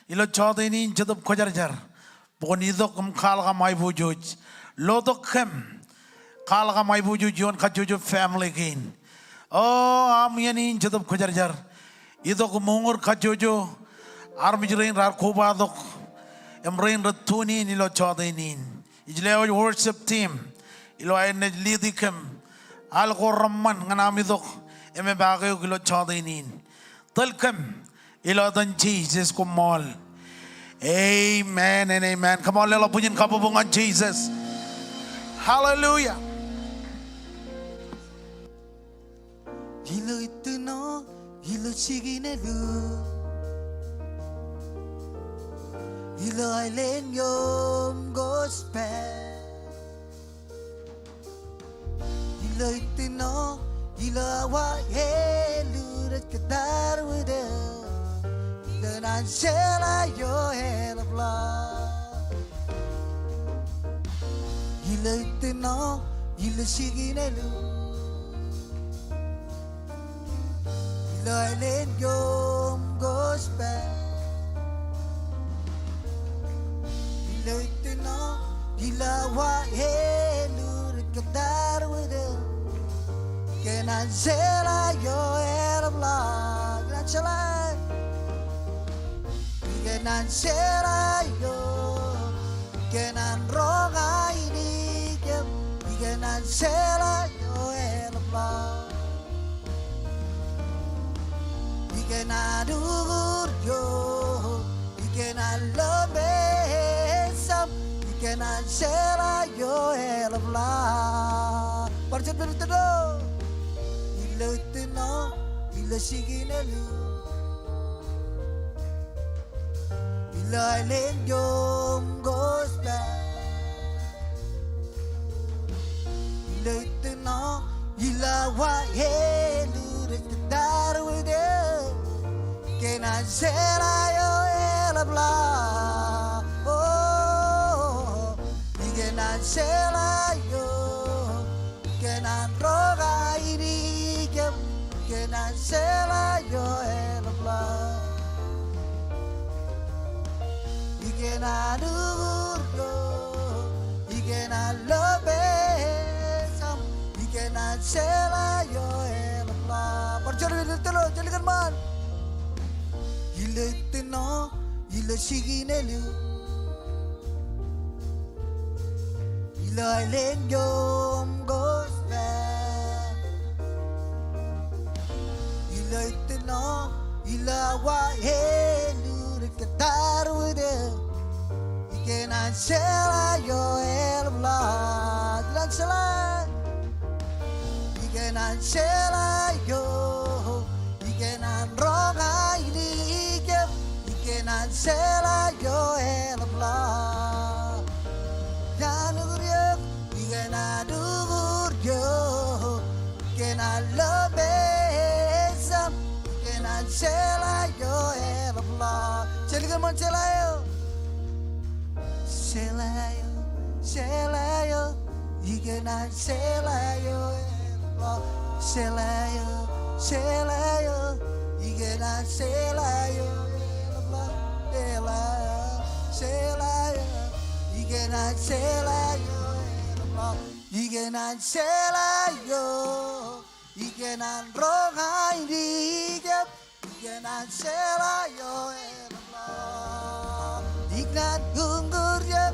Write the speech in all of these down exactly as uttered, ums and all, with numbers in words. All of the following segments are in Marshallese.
Ilo jọteen in Jetōb Kwōjarjar bwe kwōn itok im kwaḷọk aṃ aiboojoj. Lotok kōm, kwaḷọk aṃ aiboojoj ioon kajjojo family kein. O, aṃ iien in Jetōb Kwōjarjar, itok im uñūr kajjojo armej rein raar kobatok im rein rej tune in ilo jọteen in. Ij lewōj worship team ilo aer naaj lead e kōm al ko reṃṃan ñan aṃ itok im epaak eok ilo jọteen in. Tōl kōm ilo etan Jisōs, koṃṃool. Amen and amen. Come on, leḷọk bwijin kabbokbok ñan Jisōs. Hallelujah. Ilo ittino, ilo jikin āliuk, ilo aelōñ eo im gospel. Ilo ittino, ilo awa āliuk rej kōttar wūtō, ikōṇaan jeḷā eo eḷapḷọk. Ilo ittino, ilo jikin āliuk, ilo aelōñ eo im gospel. Ilo ittino, ilo awa āliuk rej kōttar wūtō, ikōṇaan jeḷā eo eḷapḷọk. Ikōṇaan jeḷā. Ikōṇaan jeḷā eo. Ikōṇaan roña ijin kōm. Ikōṇaan jeḷā eo eḷapḷọk. Ikōṇaan uñūr eo, ikōṇaan lōpej aṃ, ikōṇaan jeḷā eo eḷapḷọk. Bar jet pād ittino, ilo ittino, ilo jikin āliuk, ilo aelōñ eo im gospel. Ilo ittino, ilo awa āliuk rej kōttar wūtō, ikōṇaan jeḷā eo eḷapḷọk. O, ikōṇaan jeḷā eo. Ikōṇaan roña ijin kōm, ikōṇaan jeḷā eo eḷapḷọk. Ikōṇaan uñūr eo, ikōṇaan lōpej aṃ, ikōṇaan jeḷā eo eḷapḷọk. Bar jet pād ittino, jet kōṃṃan. Ilo ittino, ilo jikin āliuk, ilo aelōñ eo im gospel. Ilo ittino, ilo awa āliuk rej kōttar wūtō, ikōṇaan jeḷā eo eḷapḷọk. Ikōṇaan jeḷā. Ikōṇaan jeḷā eo. Ikōṇaan roña ijin kōm, ikōṇaan jeḷā eo eḷapḷọk. Ikōṇaan uñūr eo, ikōṇaan uñūr eo, ikōṇaan lōpej aṃ, ikōṇaan jeḷā eo eḷapḷọk. Jet kōṃṃan, jeḷā eo. Jeḷā eo, jeḷā eo, ikōṇaan jeḷā eo eḷapḷọk. Jeḷā eo, jeḷā eo, ikōṇaan jeḷā eo eḷapḷọk. Jeḷā eo, jeḷā eo, ikōṇaan jeḷā eo eḷapḷọk. Ikōṇaan jeḷā eo, ikōṇaan roña ijin kōm, ikōṇaan jeḷā eo eḷapḷọk. Ikōṇaan uñūr eo,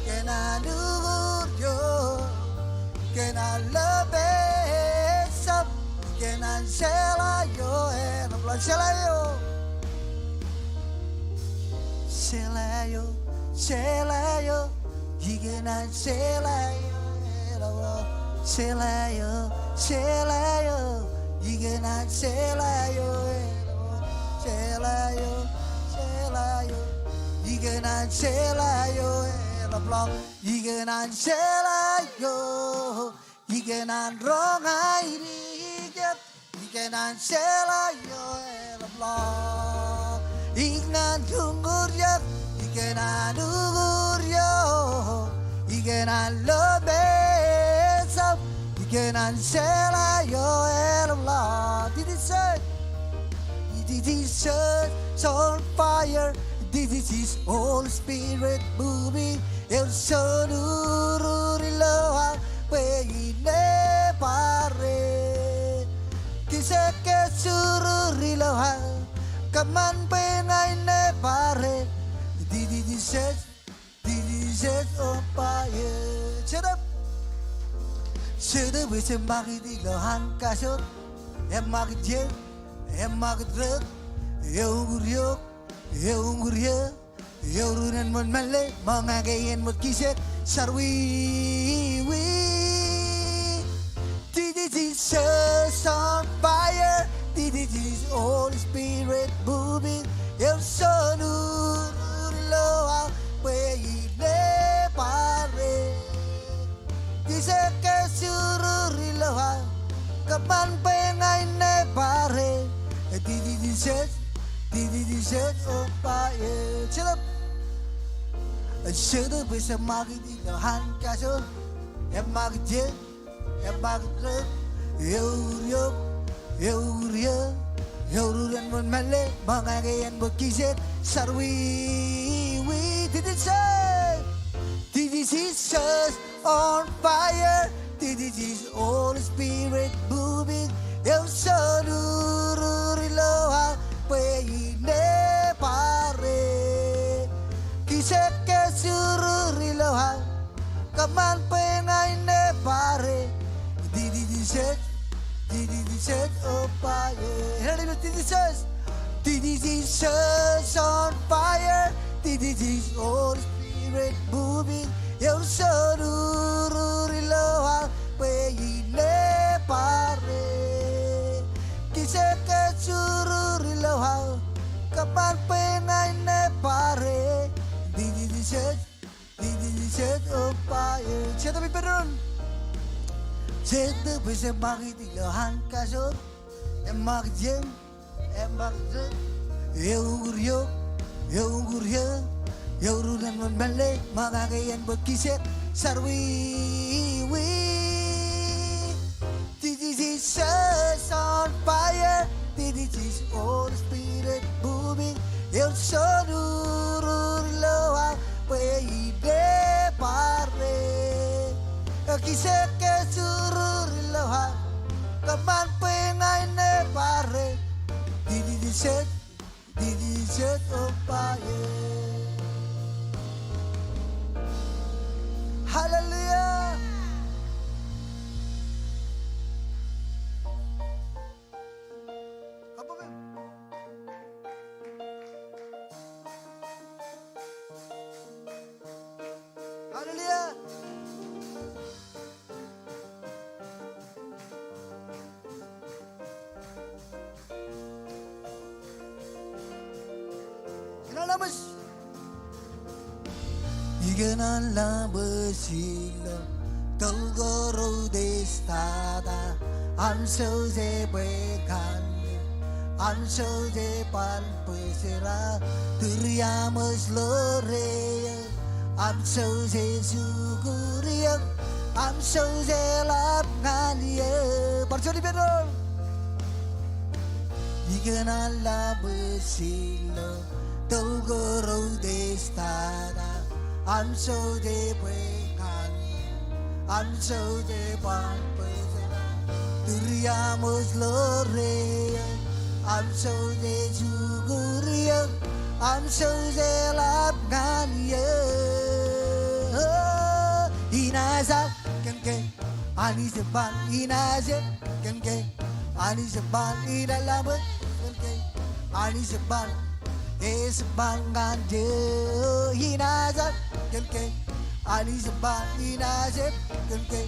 ikōṇaan uñūr eo, ikōṇaan lōpej aṃ, ikōṇaan jeḷā eo eḷapḷọk. Jeḷā eo. Jeḷā eo, jeḷā eo, ikōṇaan jeḷā eo eḷapḷọk. Jeḷā eo, jeḷā eo, ikōṇaan jeḷā eo eḷapḷọk. Jeḷā eo, jeḷā eo, ikōṇaan jeḷā eo eḷapḷọk. Ikōṇaan jeḷā eo, ikōṇaan roña ijin kōm, ikōṇaan jeḷā eo eḷapḷọk. Ikōṇaan uñūr eo, ikōṇaan uñūr eo, ikōṇaan lōpej aṃ, ikōṇaan jeḷā eo eḷapḷọk. Ititin jet, ititin jet, on fire. This is Holy Spirit moving. Ewōr juon urur ilowaan bwe in ebare. Kijeek ke urur ilowaan. Kōṃṃan bwe ña in ebare. This is Jesus. This is Jesus on fire. Jet up. Jet up, ej ṃakūt ilo an kajoor. Eṃṃakūt iien, eṃṃakūt rot, euñūr iok, euñūr iiō, eurūrūn ṃōn mālle, ṃōñā ke en ṃōt kijeek, jar wiwi. This is Jesus on fire. This is Holy Spirit moving. Ewōr juon urur ilowaan bwe in ebare. Kijeek ke urur ilowaan. Kōṃṃan bwe ña in ebare. This is Jesus. This is Jesus on fire. Jet up. Jet up, ej ṃakūt ilo an kajoor. Eṃṃakūt iien, eṃṃakūt rot, euñūr iok, euñūr iiō, eurūrūn ṃōn mālle, ṃōñā ke en ṃōt kijeek, jar wiwi. This is Jesus. This is Jesus on fire. This is Holy Spirit moving. Ewōr juon urur ilowaan bwe in ebare. Kijeek ke urur ilowaan. Kōṃṃan bwe ña in ebare. This is Jesus. This is Jesus on fire. This is Jesus. This is Jesus on fire. This is Holy Spirit moving. Ewōr juon urur ilowaan bwe in ebare. Kijeek ke urur ilowaan. Kōṃṃan bwe ña in ebare. This is Jesus. This is Jesus on fire. Jet up ippān doon. Jet up, ej ṃakūt ilo an kajoor. Eṃṃakūt iien, eṃṃakūt rot, euñūr iok, euñūr iiō, eurūrūn ṃōn mālle, ṃōñā ke en ṃōt kijeek, jar wiwi. This is Jesus on fire. This is Holy Spirit moving. Ewōr juon urur ilowaan bwe in ebare. Kijeek ke urur ilowaan. Kōṃṃan bwe ña in ebare. This is Jesus. This is Jesus on fire. Hallelujah. Hallelujah. Ikōṇaan laṃōj. Ikōṇaan laṃōj ilo tōl ko routej tata. Am souje bwe ñan eō. Am souje ban bwe jera. Tūriaṃōj ḷoor eō. Am souje jukur eō, am souje ḷap ñan eō. Bar juon ippān doon. Ikōṇaan laṃōj ilo tōl ko routej tata. Am souje bwe ñan eō. Am souje ban bwe jera. Tūriaṃōj ḷoor eō. Am souje jukur eō. Am souje ḷap ñan eō. Inaaj kōn ke Anij eban, inaaj kōn ke Anij eban, inaaj laṃōj kōn ke Anij eban, ej ban ñan eō. Inaaj kōn ke Anij eban, inaaj kōn ke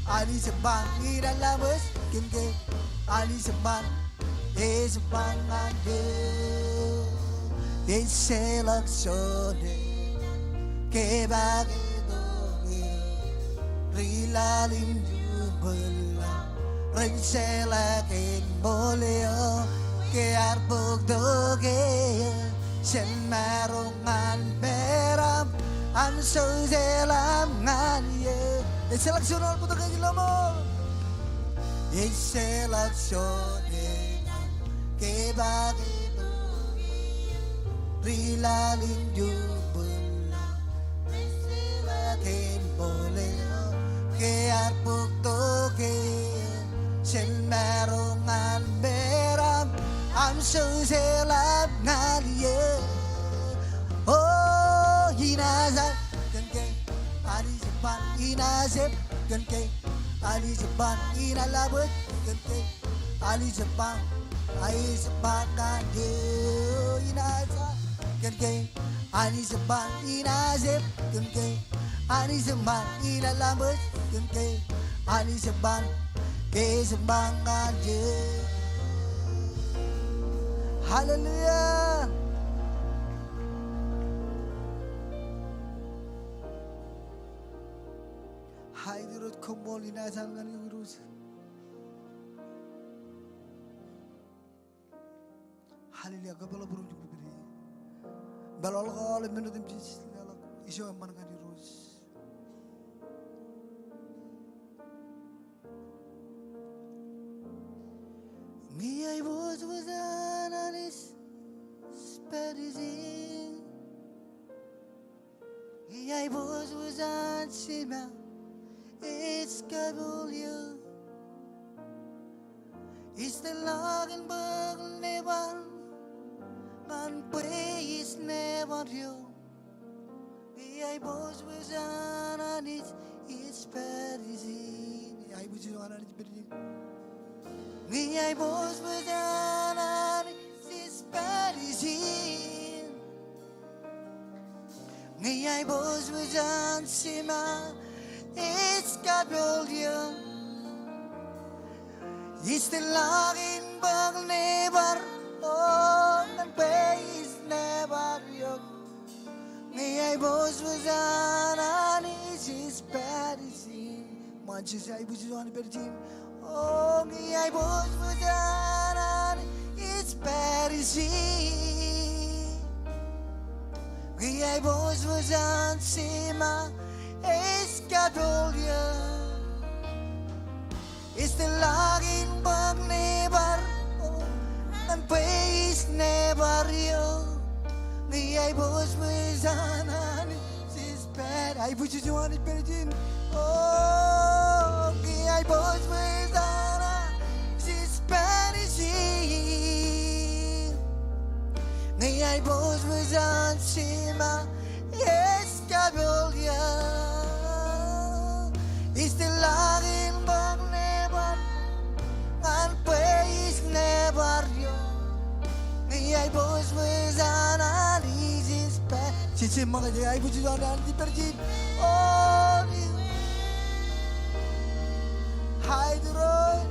Anij eban, inaaj laṃōj kōn ke Anij eban, ej ban ñan eō. Ejjeḷọk jone kōpake tok eō. Ri laḷ im jubōḷḷaḷ ren jeḷā ke ṃool eō. Ke ear bōk tok eō jān maroñ ñan meram, am souje ḷap ñan eō. Ejjeḷọk juon ear bōk tok eō ilo ṃool. Ejjeḷọk jone kōpake tok eō. Ri laḷ in jubwin ḷọk, meḷeḷe kōn bōlen eo, ke ear bōktok eō, jen maroñ ñan meram, aṃ jeḷā ḷap ñan eō. O, inaaj kōn ke Anij ej ban, inaaj kōn ke Anij ej ban, inaaj ḷap kōn ke Anij ej ban, Anij ej ban ñan eō. Inaaj kōn ke Anij ej ban, inaaj kōn ke Anij ej ban, inaaj ḷap kōn ke Anij ej ban, ke ej ban ñan eō. Hallelujah. Hallelujah, koṃṃool, inaaj ñan eok Irooj. Hallelujah, kōpeḷḷọk būruōm ijin bwe ij pād ie. Meḷọkḷọk aolep men otemjej, leḷọk ijo eṃṃan ñan Irooj. Ñe aiboojoj an Anij ej pād ijin. Ñe aiboojoj an Jema ej kapool eō. Ij tōl ḷọk in bōk nebar ñan bwe ij nebar eok. Ñe aiboojoj an Anij ej pād ijin. Ñe aiboojoj an Anij ej pād ijin. Ñe aiboojoj an Anij ej pād ijin. Ñe aiboojoj an Jema ej kapool eō. Ij tōl ḷọk in bōk nebar, o, ñan bwe ij nebar eok. Ñe aiboojoj an Anij ej pād ijin. Ṃaan Jisōs, aiboojoj an Anij ej pād ijin. O, ñe aiboojoj an Anij ej pād ijin. Ñe aiboojoj an Jema ej kapool eō. Ij tōl ḷọk in bōk nebar, o, ñan bwe ij nebar eok. Ñe aiboojoj an Anij ej pād, aiboojoj an Anij ej pād ijin. O, ñe aiboojoj an Anij ej pād ijin. Ñe aiboojoj an Jema ej kapool eō. Ij tōl ḷọk in bōk nebar ñan bwe ij nebar eok. Ñe aiboojoj an Anij ej pād. Jisōs, ṃōk ej aiboojoj an Anij ej pād ijin. O, Irooj.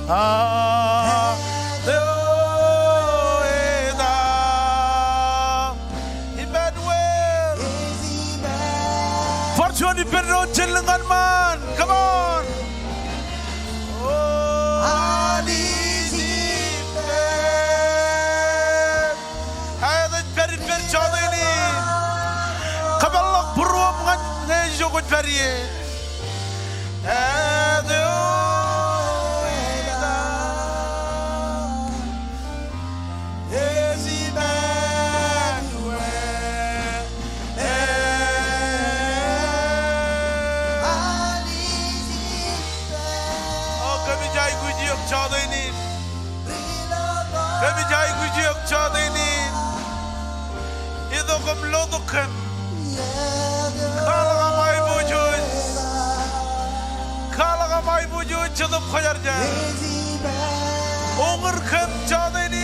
Emmanuel. O. Eo ej Emmanuel. Bar juon ippān doon jān lōñ ñan ṃaan. Come on. O, Anij ej pād. Eo ej pād ippān jọteen in. Kōpeḷḷọk būruōṃ ñan ñe ijo kwōj pād ie. O, kōmij aikuj eok jọteen in. Kōmij aikuj eok jọteen in. Itok im lotok kōm. Kwaḷọk aṃ aiboojoj. Kwaḷọk aṃ aiboojoj Jetōb Kwōjarjar. Uñūr kōm jọteen in.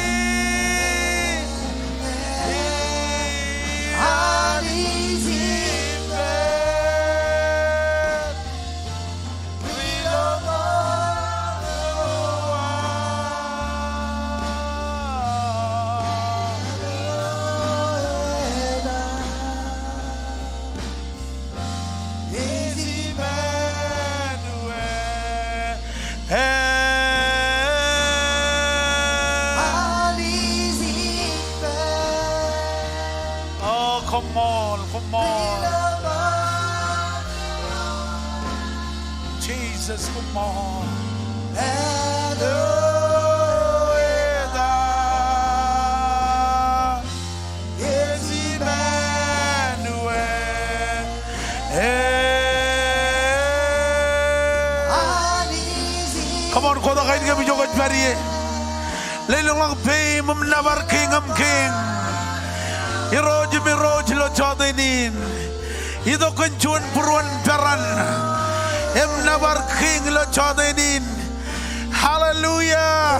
Koṃṃool, koṃṃool. Jisōs, koṃṃool. Come on, kotak ainikiōṃ ijo kwōj pād ie. Lelōñḷọk peiṃ im nōbar Kiiñ in kiiñ, Irooj in irooj ilo jọteen in. Itok kōn juon būruon peran im nōbar Kiiñ ilo jọteen in. Hallelujah.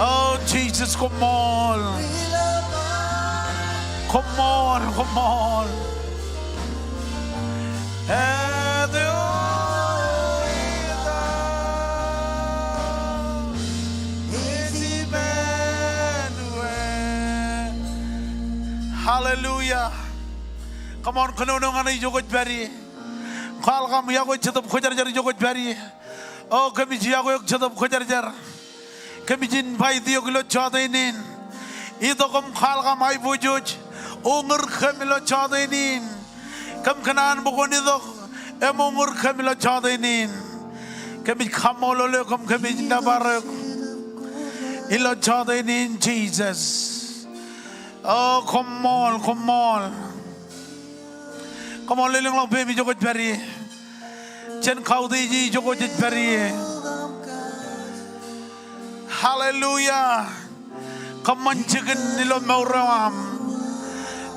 Oh, Jisōs, koṃṃool. Koṃṃool, koṃṃool. Hallelujah. Come on, kōnono ñan e ijo kwōj pād ie. Kwaḷọk aṃ iọkwe Jetōb Kwōjarjar ijo kwōj pād ie. O, kōmij iọkwe eok Jetōb Kwōjarjar. Kōmij invite eok ilo jọteen in. Itok im kwaḷọk aṃ aiboojoj. Uñūr kōm ilo jọteen in. Kōm kōṇaan bwe kwōn itok im uñūr kōm ilo jọteen in. Kōmij kaṃṃoolol eok im kōmij nōbar eok ilo jọteen in, Jisōs. O, koṃṃool, koṃṃool. Come on, lelōñḷọk peiṃ ijo kwōj pād ie. Jen kautiej e ijo kwōj pād ie. Hallelujah. Kōṃṃan jikin ilo mour eo aṃ.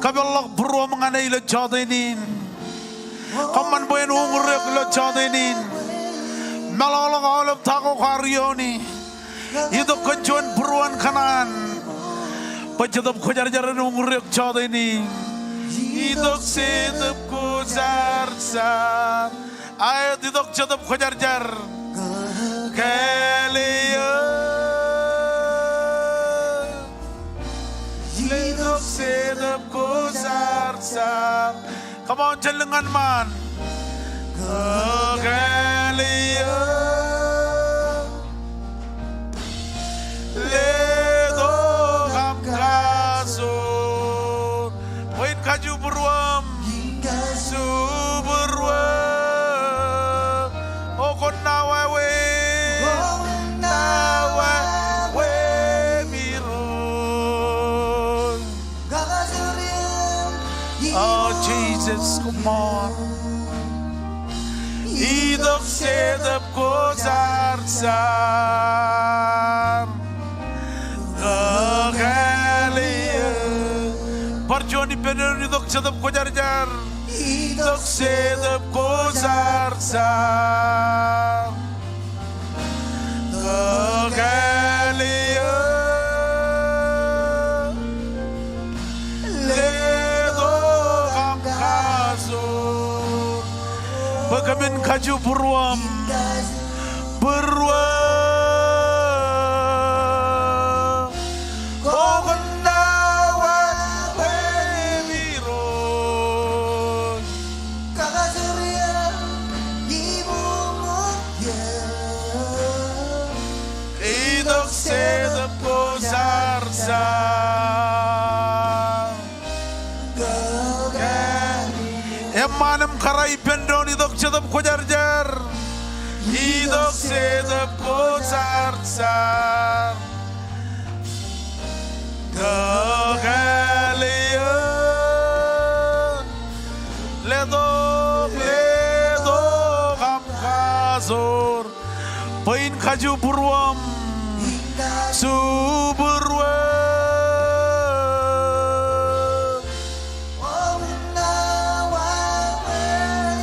Kōpeḷḷọk būruōṃ ñan e ilo jọteen in. Kōṃṃan bwe en uñūr eok ilo jọteen in. Meḷọkḷọk aolep ta ko kwaar iooni. Itok kōn juon būruon kōṇaan bwe Jetōb Kwōjarjar en uñūr eok jọteen in. Itok Jetōb Kwōjarjar. Aet, itok Jetōb Kwōjarjar. Kōl eō. Itok Jetōb Kwōjarjar. Come on, jen lōñ ñan ṃaan. Kōl eō. Letok aṃ kajoor. Bwe in kaju būruōṃ. Kaju būruōṃ. O, kwōn ṇa wāween. Kwōn ṇa wāween Irooj. O, Jisōs, koṃṃool. Itok Jetōb Kwōjarjar. Kōl eō. Bar juon ippān doon, itok Jetōb Kwōjarjar. Itok Jetōb Kwōjarjar. Kōl eō. Letok aṃ kajoor. Bwe kōmin kaju būruōṃ. Būruōṃ. Kwōn ṇa wāween Irooj. Itok Jetōb Kwōjarjar. Eṃṃaan im kōrā ippān doon, itok Jetōb Kwōjarjar. Itok Jetōb Kwōjarjar. Kōl eō. Letok, letok aṃ kajoor. Bwe in kaju būruōṃ. Kaju būruōṃ.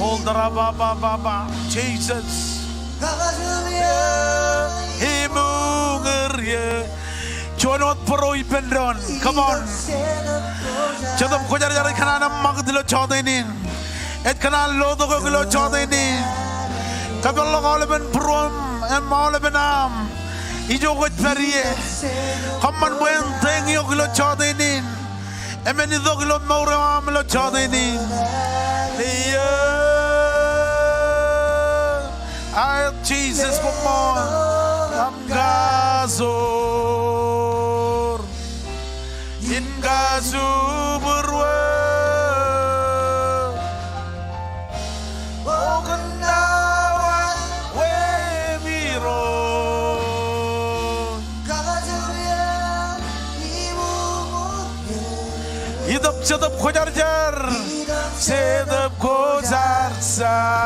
Hold on, ba, ba, ba, ba. Jesus. Im uñūr eō. Juon wōt bōro ippān doon. Come on. Jetōb Kwōjarjar ej kōṇaan eṃṃakūt ilo jọteen in. Ej kōṇaan lotok eok ilo jọteen in. Kōpeḷḷọk aolepen būruōṃ im aolepen aṃ. Ijo kwōj pād ie. Kōṃṃan bwe en teiñ eok ilo jọteen in. Im en itok ilo mour eo aṃ ilo jọteen in. Eō. Aet Jisōs, koṃṃool. Aṃ kajoor in kajubūruō. O kōnnaan wāween Irooj. Itok Jetōb Kwōjarjar. Jetōb Kwōjarjar.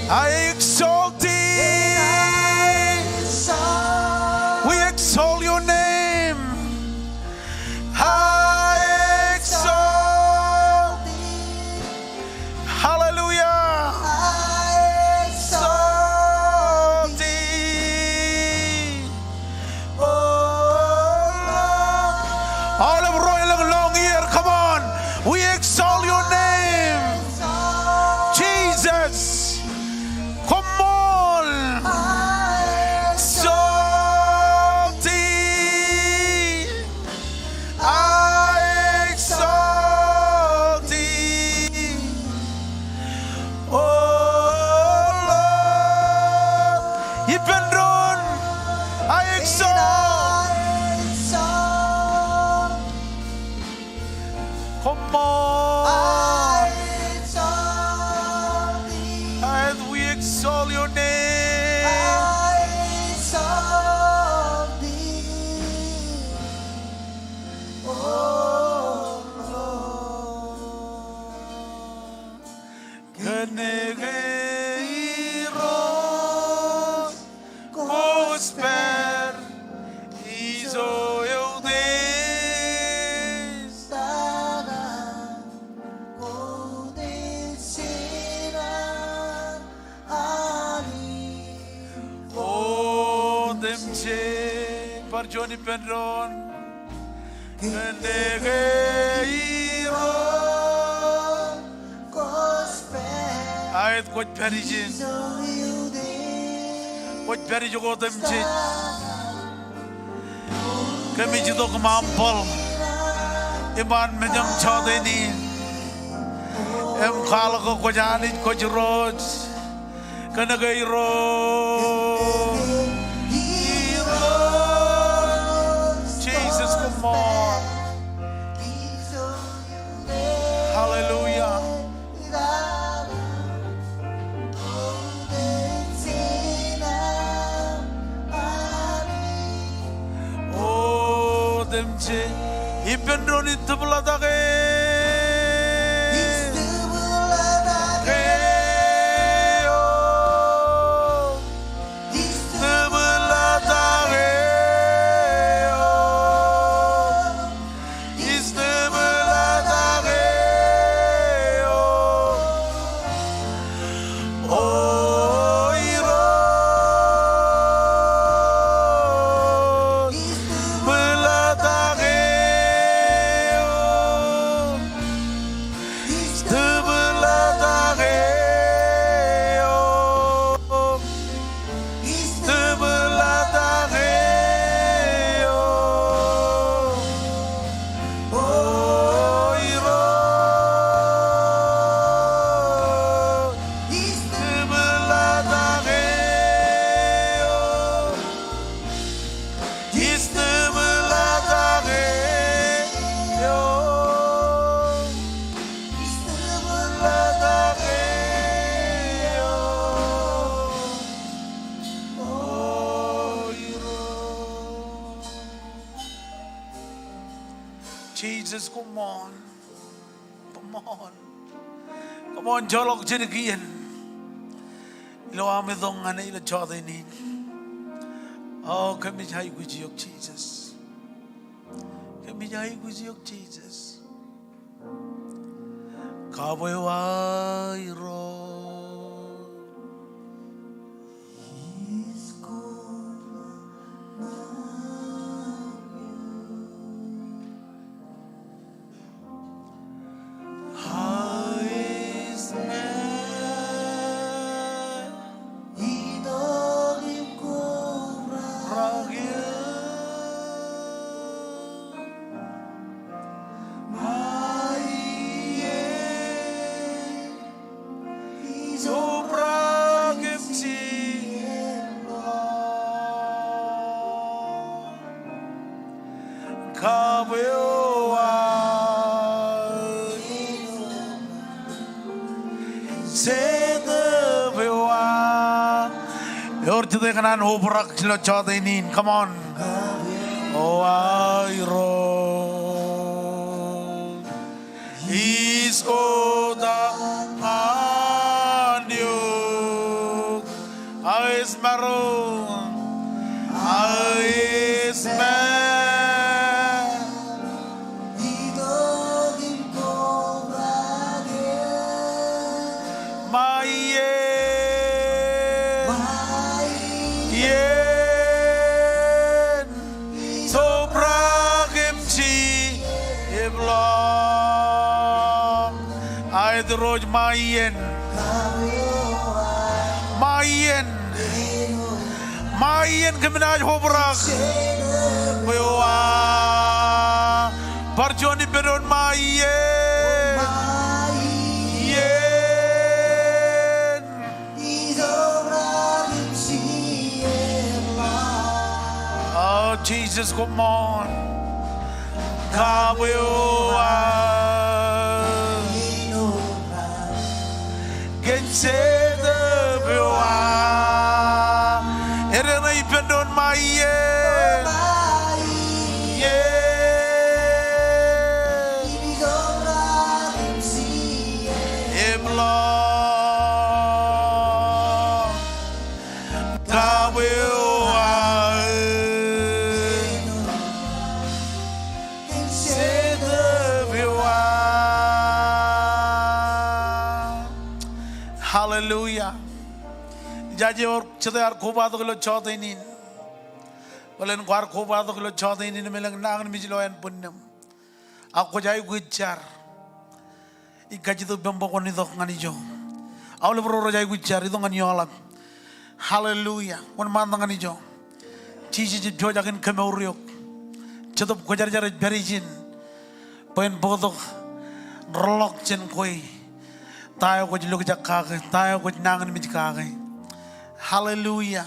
I exalt thee. We exalt your name. I exalt thee. Hallelujah. I exalt thee. O Lord. Aolep ro elōñ lọñier, come on. We exalt your name. Jesus. Koṃṃool. I exalt thee. I exalt thee. O Lord. Ippān doon. I exalt. Koṃṃool. I exalt thee. As we exalt your name. I exalt thee. O Lord. Kōnke Irooj kwōj pād ijo eutiej. Otemjej. Bar juon ippān doon. Kōnke Irooj kwōj pād. Aet, kwōj pād ijin. Kwōj pād ijoko otemjej. Kōmij itok im aṃ bōl iṃaan mejaṃ jọteen in im kwaḷọk ke kwōj Anij, kwōj Irooj. Kōnke Irooj. Irooj. Jesus, koṃṃool. Hallelujah. Otemjej. Ippān doon, istōbḷatake. Istōbḷatake eō. Istōbḷatake eō. Istōbḷatake eō. O Irooj. Istōbḷatake eō. Istōbḷatake eō. Istōbḷatake eō. O Irooj. Istōbḷatake eō. Istōbḷatake eō. Istōbḷatake eō. O Irooj. Jesus, koṃṃool. Koṃṃool. Koṃṃool, joḷọk jidik iien ilo aṃ itok ñan e ilo jọteen in. O, kōmij aikuj eok, Jesus. Kōmij aikuj eok, Jesus. Kabwe wa Irooj. Jete kōṇaan obrak ilo jota in. Come on. O Irooj, ij oktak ñan eok. Aō ej maroñ. Aō ej maroñ. Itok im kobrak eō. Ṃae iien. Ṃae iien. Ij obrak im jijet im ḷọk. Aet Irooj, ṃae iien. Ṃae iien. Ṃae iien kōm naaj obrak. Bwe eo aō. Bar juon ippān doon ṃae iien. Ien. O Jisōs, come on. Kab eo aō. Kōn Jetōb eo aō. Edeṇe ippān doon ṃae iien. Im ḷọk. Kab eo aō. Kōn Jetōb eo aō. Hallelujah. Ijaje ewōr jete ear kobatok ilo jota in. Bōlen kwaar kobatok ilo jota in im elōñ nañinmej ilo ānbwinnūṃ. Ak kwōj aikuj jar. Ij kajjitōk bwe kwōn itok ñan ijo. Aolep ro rej aikuj jar, itok ñan ioḷap. Hallelujah. Wōnṃaantak ñan ijo. Jisōs ej pojak in kemour eok. Jetōb Kwōjarjar ej pād ijin bwe en bōktok reḷọk jān kwe. Ta eo kwōj lokjak kake, ta eo kwōj nañinmej kake. Hallelujah.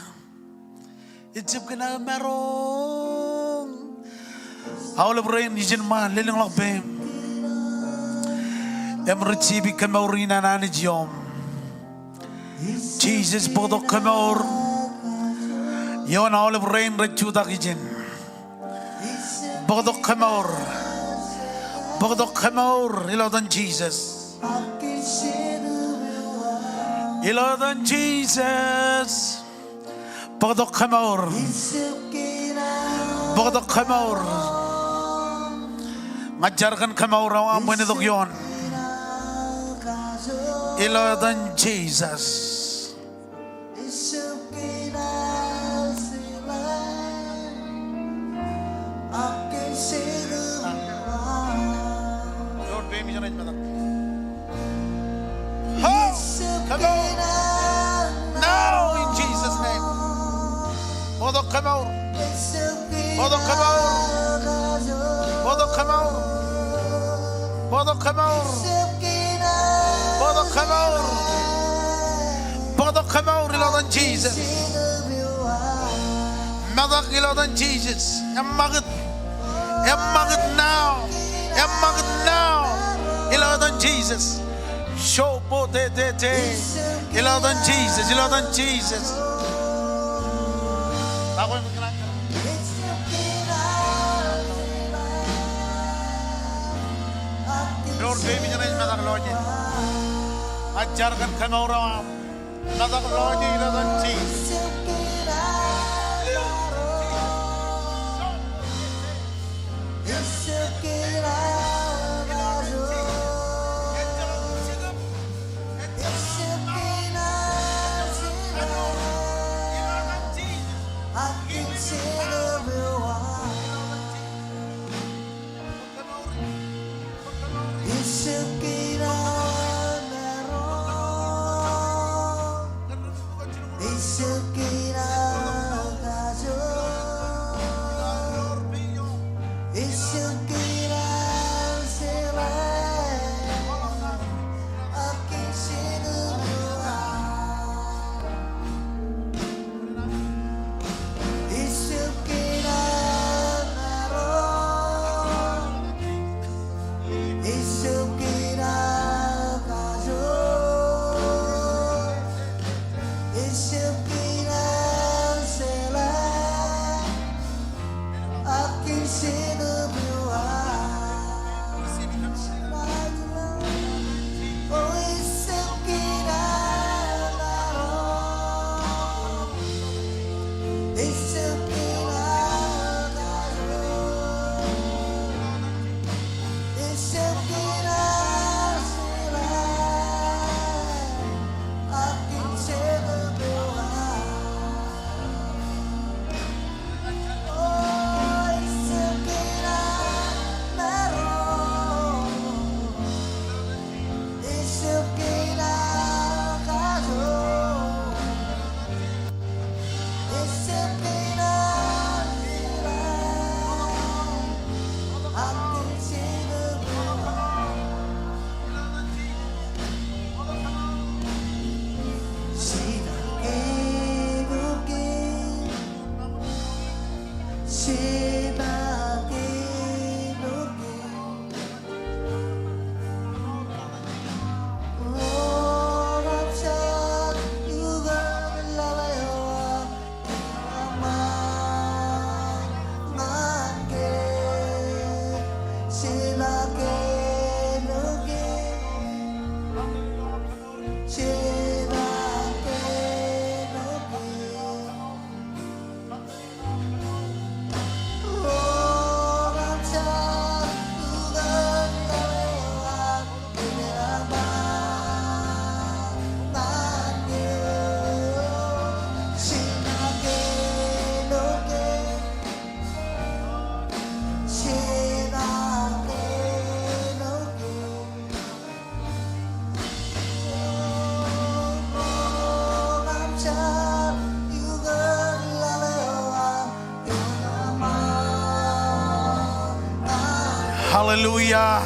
Ejab kōn aō maroñ. Aolep rein ijin ṃaan, lelōñḷọk peiṃ im receive kemour in an Anij iom. Jisōs, bōktok kemour ioon aolep rein rej jutak ijin. Bōktok kemour. Bōktok kemour ilo etan Jisōs. Ilo etan Jisōs. Bōktok kemour. Bōktok kemour. Ña ij jar kōn kemour eo aṃ bwe en itok ioon. Ilo etan Jisōs. Ho! Kemour. Now in Jesus' name. Bōktok kemour. Bōktok kemour. Bōktok kemour. Bōktok kemour. Bōktok kemour. Bōktok kemour ilo etan Jisōs. Metak ilo etan Jisōs. Eṃṃakūt. Eṃṃakūt now. Eṃṃakūt now. Ilo etan Jisōs. Shopo te te te. Ilo etan Jisōs. Ilo etan Jisōs. Door peiṃ ijeṇe ej metak lọjet. Ij jar kōn kemour eo aṃ. Metak lọjet ilo etan Jisōs. Hallelujah.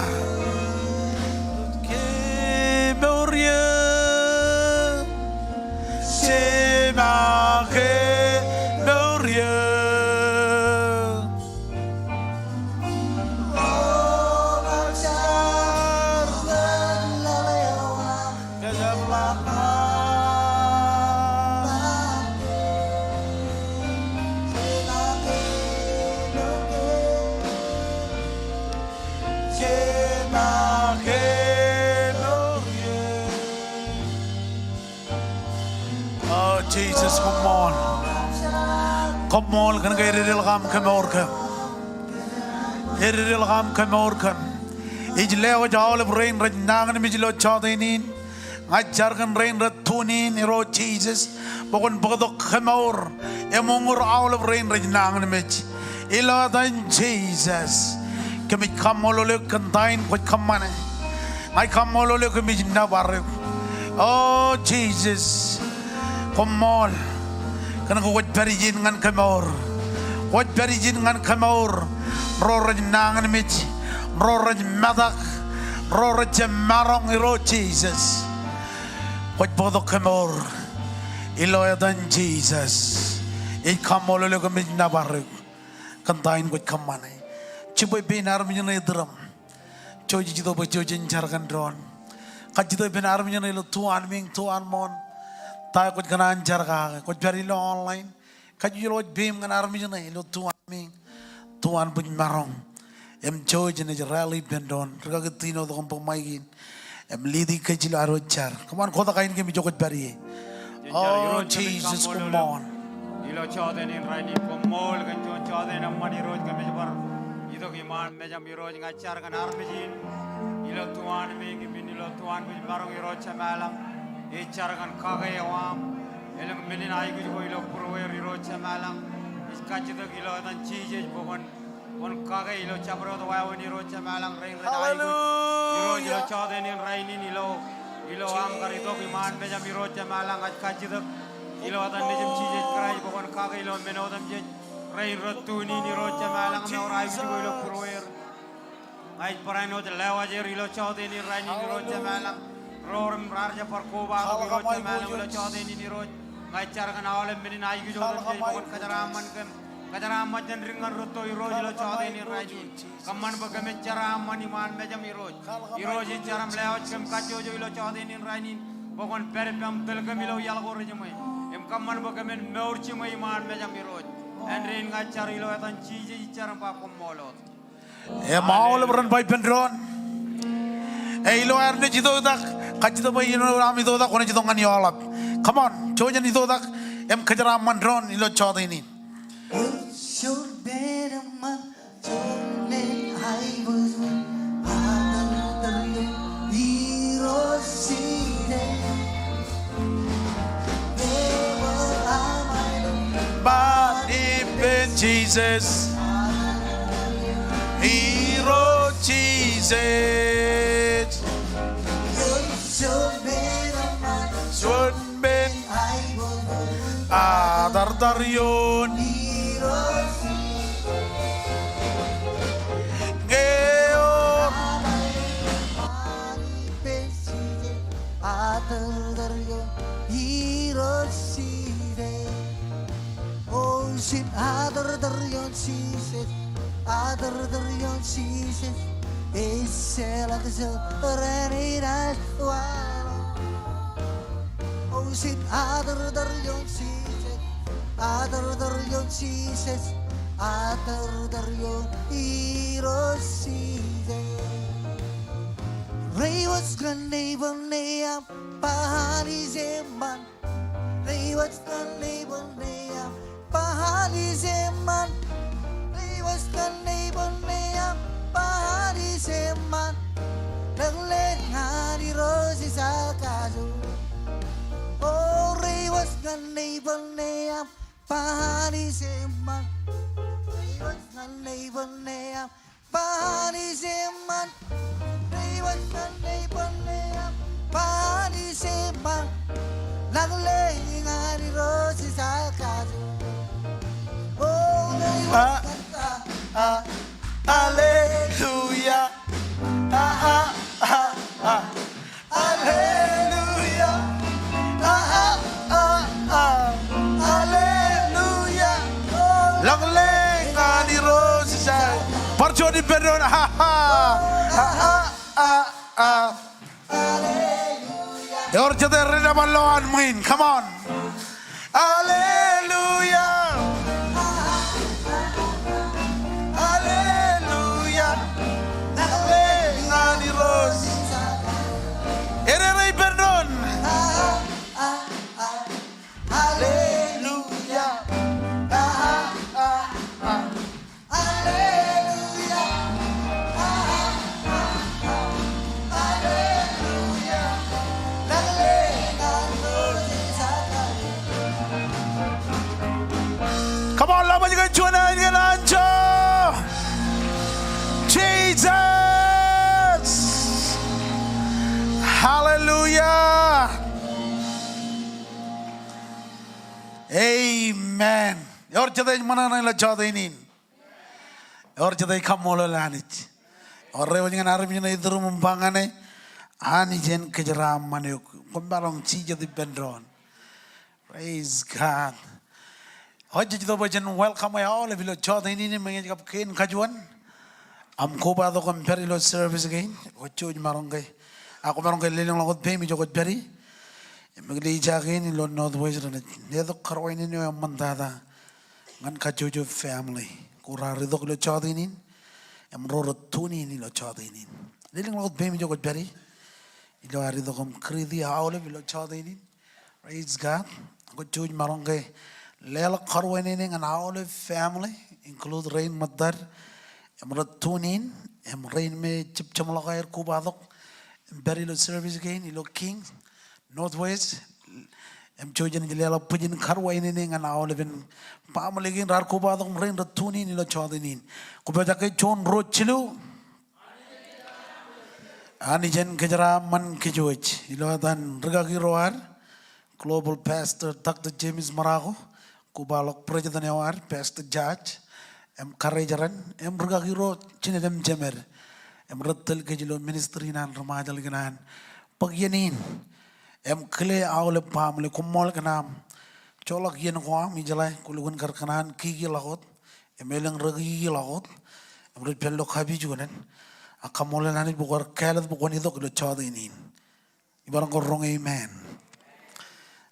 O Jisōs, koṃṃool. Koṃṃool kōn ke ededeḷọk aṃ kemour kōm. Ededeḷọk aṃ kemour kōm. Ij lewōj aolep rein rej nañinmej ilo jọteen in. Ña ij jar kōn rein rej tune in, Irooj Jisōs, bwe kwōn bōktok kemour im uñūr aolep rein rej nañinmej. Ilo etan Jisōs, kōmij kaṃṃoolol eok kōn ta in kwōj kōṃṃane. Ña ij kaṃṃoolol eok im ij nōbar eok. O Jisōs, koṃṃool kōn ke kwōj pād ijin ñan kemour. Kwōj pād ijin ñan kemour ro rej nañinmej, ro rej metak, ro rej jab maroñ, Irooj Jisōs. Kwōj bōktok kemour. Ilo etan Jisōs, ij kaṃṃoolol eok im ij nōbar eok kōn ta in kwōj kōṃṃane. Jibwe pein armej ṇe itūrōṃ. Jouj ij itok bwe jouj jen jar kōn doon. Kajjitōk ippān armej ṇe ilo tuanmeiñ im tuanmooṇ. Ta eo kwōj kōṇaan jar kake, kwōj pād ilo online. Kajjojo kwōj peiṃ ñan armej ṇe ilo tuanmeiñ im tuanbwijmaroñ. Im jouj jenaaj rally ippān doon. Rikaki Tino tok im bōk maik in im lead kōj ilo ad wōj jar. Come on, kotak ainikiōṃ ijo kwōj pād ie. O Jisōs, koṃṃool. Ilo jọteen in rainin, koṃṃool kōn juon jọteen eṃṃan, Irooj, kōmij bar itok iṃaan mejaṃ, Irooj. Ña ij jar kōn armej in ilo tuanmeiñ im ilo tuanbwijmaroñ, Irooj Jemem ilañ. Ij jar kōn kake eo aṃ elōñ men in aikuj ko ilo būrueir, Irooj Jemem ilañ. Ij kajjitōk ilo etan Jisōs bwe kwōn, kwōn kake ilo jabdewōt wāween, Irooj Jemem ilañ, rein rej aikuj. Irooj, ilo jọteen in rainin, ilo, ilo aṃ kar itok iṃaan mejaṃ, Irooj Jemem ilañ, ña ij kajjitōk ilo etan Nejiṃ Jisōs Kraist bwe kwōn kake ilo men otemjej rein rej tune in, Irooj Jemem ilañ, im ewōr aikuj ko ilo būrueir. Ña ij barāinwōt lewōj er ilo jọteen in rainin, Irooj Jemem ilañ. Ro im raar jab bar kobatok, Irooj Jemem ilañ, ilo jọteen in, Irooj. Ña ij jar kōn aolep men in aikuj otemjej bwe kwōn kōjeraaṃṃan kōm. Kōjeraaṃṃan jān dik ñan rūtto, Irooj, ilo jọteen in rainin. Kōṃṃan bwe kōmij jeraaṃṃan iṃaan mejaṃ, Irooj. Irooj, ij jar im lewōj kōm kajjojo ilo jọteen in rainin bwe kwōn pād ippaṃ, tōl kōm ilo iaḷ ko rejiṃwe. Im kōṃṃan bwe kōmin mour jiṃwe iṃaan mejaṃ, Irooj. Āindein ña ij jar ilo etan Jisōs ij jar im ba koṃṃool wōt. Im aolep ren ba ippān doon. E ilo ad naaj itok tak, kajjitōk bwe ilo aṃ itok tak, kwōnaaj itok ñan ioḷap. Come on, jouj jen itok tak im kōjeraaṃṃan doon ilo jọteen in. Ba ippān Jisōs. Irooj Jisōs. Juon men. Atartar ioon. Ñe ewōr. Atartar ioon Irooj Jisōs. O ijin atartar ioon Jisōs, atartar ioon Jisōs, ejjeḷọk ijin ren inaaj waḷọk. O ijin atartar ioon Jisōs, atartar ioon Jisōs, atartar ioon Irooj Jisōs. Reiwōj ñan neighbor eo aṃ, ba Anij eṃṃan. Reiwōj ñan neighbor eo aṃ, ba Anij eṃṃan. Reiwōj ñan neighbor eo aṃ, ba Anij eṃṃan. Ḷōkḷōk ñan Irooj ej kajoor. O, reiwōj ñan neighbor eo aṃ, ba Anij eṃṃan. Reiwōj ñan neighbor eo aṃ, ba Anij eṃṃan. Reiwōj ñan neighbor eo aṃ, ba Anij eṃṃan. Ḷōkḷōk ñan Irooj ej kajoor. O, reiwōj ñan, a, a, hallelujah. A, a, a, a. Hallelujah. A, a, a, a. Hallelujah. Ḷōkḷōk ñan Irooj ej. Bar juon ippān doon. Ha, ha. A, a, a, a. Ewōr jete rej nōbar lowaan ṃwiin. Come on. Hallelujah. Hallelujah. Ḷōkḷōk ñan Irooj. Erere ippān doon. Hallelujah. Come on, ḷapḷọk ke juon aō āinwōt anjọ. Jesus. Hallelujah. Amen. Ewōr jete ej ṃōṇōṇō ilo jọteen in? Ewōr jete ej kaṃṃoolol Anij? Ewōr rej wōj ñan armej ṇe ituruṃ im ba ñane, Anij en kōjeraaṃṃan eok. Koṃ maroñ jijet ippān doon. Praise God. Eo, jej itok bwe jen welcome e aolep ilo jọteen in im eñin kab kein kajuon aṃ kobatok im pād ilo service kein. Kwōj jouj maroñ ke, a, kwōmaroñ ke lelōñḷọk wōt peiṃ ijo kwōj pād ie. Im eklejia kein ilo Northwest renaaj letok karuwainene eo eṃṃantata ñan kajjojo family ko raar itok ilo jọteen in im ro rej tune in ilo jọteen in. Lelōñḷọk wōt peiṃ ijo kwōj pād ie ilo ad itok im greet e aolep ilo jọteen in. Praise God. Kwōj jouj maroñ ke leḷọk karuwainene ñan aolep family, include rein ṃōttad im rej tune in, im rein me jab jeṃḷọk aer kobatok im pād ilo service kein ilo King Northwest. Im jouj im ij leḷọk bwijin karuwainene ñan aolepen baaṃle kein raar kobatok im rein rej tune in ilo jọteen in. Kwō pojak ke juon, ruo, jilu. Anij en kōjeraaṃṃan kōj wōj. Ilo etan rikaki ro ad, Global Pastor Doctor James Marocco, kobaḷọk president eo ad, Pastor Judge, im karejeran, im rikaki ro jined im jemed, im rej tōl kōj ilo ministry in an ri Ṃajeḷ kōn an bōk iien in im kile aolep baaṃle. Koṃṃool kōn aṃ joḷọk iien ko aṃ, ijeḷā kwō lukkuun kar kōṇaan kikiḷọk wōt im elōñ ri kikiḷọk wōt im rej pād ilo kapijuknen. A kaṃṃoolol Anij bwe kwaar kāālōt bwe kwōn itok ilo jọteen in. Ibar ko roñ amen.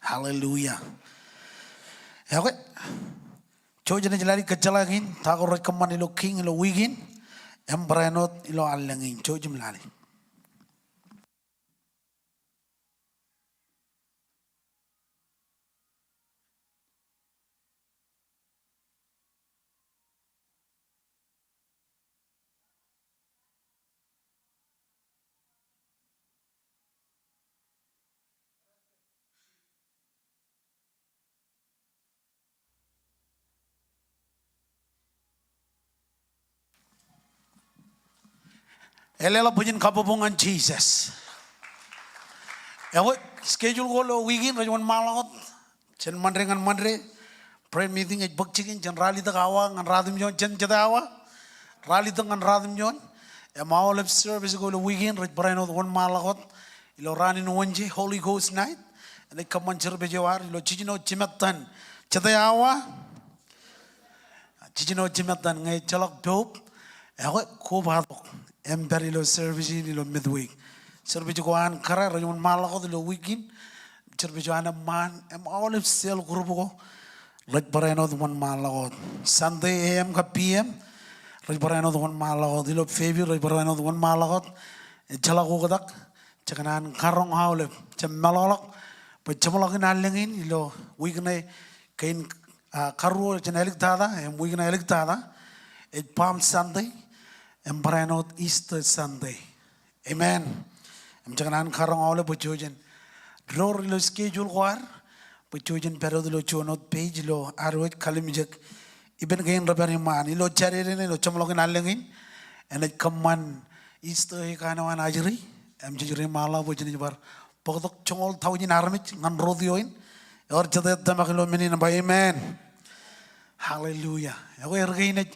Hallelujah. Okay. Jouj im ej lale kōjjeḷā kein ta ko rej kōṃṃan ilo King ilo wiik in im barāinwōt ilo allōñ in. Jouj im lale. Eḷap bwijin kabbokbok ñan Jisōs. Ewōr schedule ko ilo wiik in rej wōnṃaanḷọk wōt. Jān Monday ñan Monday, prayer meeting ej bōk jikin jān ralitōk awa ñan ratimjuon, jān jete awa, ralitōk ñan ratimjuon. Im aolep service ko ilo wiik in rej barāinwōt wōnṃaanḷọk wōt ilo raan in Wednesday, Holy Ghost night. Enaaj kōṃṃan service eo ad ilo jiljino jimettan jete awa. Jiljino jimettan ñe ejjeḷọk poub, ekwe kobatok im pād ilo service in ilo midweek. Service ko an kōrā rej wōnṃaanḷọk wōt ilo wiik in. Service eo an eṃṃaan im aolep cell group ko rej barāinwōt wōnṃaanḷọk wōt. Sunday A M kab P M rej barāinwōt wōnṃaanḷọk wōt. Ilo Fairview rej barāinwōt wōnṃaanḷọk wōt. Ejjeḷọk oktak. Jekōṇaan karoñ aolep, jab meḷọkḷọk bwe jeṃḷọkin allōñ in ilo wiik ṇe kein, ah, karuo jān āliktata, im wiik ṇe āliktata ej Palm Sunday, im barāinwōt Easter Sunday. Amen. Im jekōṇaan karoñ aolep bwe jouj jen door ilo schedule ko ad, bwe jouj jen pād wōt ilo juon wōt page ilo ad wōj kalimjek ippān kein rej pād iṃaan. Ilo Jādede ṇe ilo jeṃḷọkin allōñ in, enaaj kōṃṃan Easter eo ikanooj an ajri, im jej ri ṃaanḷọk bwe jenaaj bar bōktok joñoul taujin armej ñan rodeo in. Ewōr jete ej tōmak ilo men in im ba amen. Hallelujah. Ekwe, er kein ej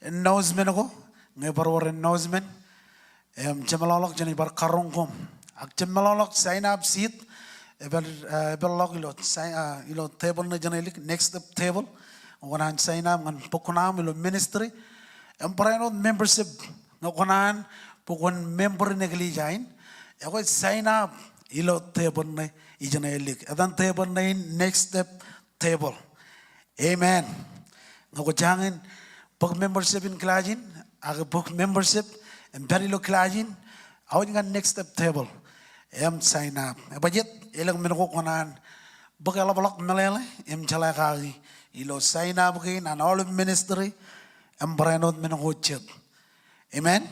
announcement ko, ñe bar wōr announcement, im jemeḷọkḷọk jenaaj bar karoñ koṃ. Ak jemeḷọkḷọk sign up sheet, epād, eh, epād ḷọk ilo sign, ah, ilo table ṇe jenaaj lik, Next Step table. Kwōn kōṇaan sign up ñan bok kuṇaaṃ ilo ministry. Im barāinwōt membership, ñe kwōn kōṇaan bwe kwōn member in eklejia in, ekwe sign up ilo table ṇe ijeṇe lik. Etan table ṇe in Next Step table. Amen. Ñe kwō jañin bōk membership in kilaaj in, ak bōk membership im pād ilo kilaaj in, aōj ñan Next Step table im sign up. Ebajjeet, elōñ men ko kwōn kōṇaan bōk eḷapḷọk meḷeḷe im jeḷā kaki ilo sign up kein an aolep ministry im barāinwōt men ko jet. Amen.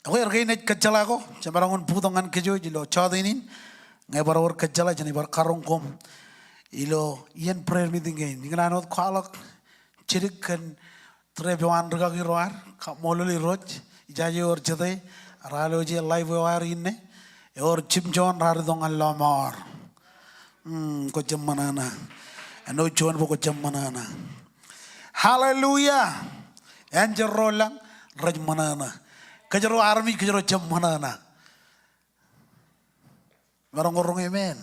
Ekwe, er kein ej kōjjeḷā ko, jemaroñ in bōktok ñan kōj wōj ilo jọteen in. Ñe bar wōr kōjjeḷā, jenaaj bar karoñ koṃ ilo iien prayer meeting kein. Ikōṇaan wōt kwaḷọk jidik kōn trip eo an rūkaki ro ad, kaṃṃoolol Irooj. Ijaje ewōr jete raar lo je live eo ad inne. Ewōr jimjuon raar itok ñan lọmọọr. Hmm, kwō jab ṃōṇōṇō. Āinwōt juon bwe kwō jab ṃōṇōṇō. Hallelujah. Āinjer ro lañ rej ṃōṇōṇō. Kōjro armej, kōjro jab ṃōṇōṇō. Maroñ ke roñ amen?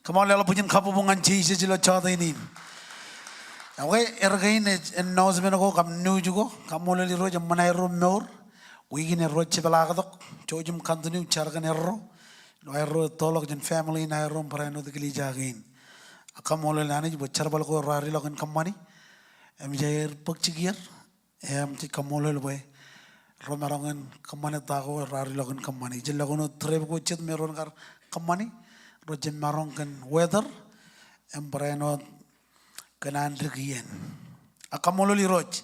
Come on, leḷọk bwijin kabbokbok ñan Jisōs ilo jọteen in. Ekwe, er kein ej announcement ko kab news ko, kaṃṃoolol Irooj, eṃṃan aerro mour. Wiik in erro jepḷaaktok, jouj im continue jar kōn erro. Ilo aerro ettoḷọk jān family in aerro im barāinwōt eklejia kein. Ak kaṃṃoolol Anij bwe jerbal ko raar ilọk in kōṃṃani. Im jej aer bōk jikier. Im jej kaṃṃoolol bwe ro maroñ in kōṃṃane ta ko raar ilọk in kōṃṃani. Ijellọkin wōt trip ko jet me ro kar kōṃṃani. Ro jab maroñ kōn weather im barāinwōt kōn an dik iien. Ak kaṃṃoolol Irooj.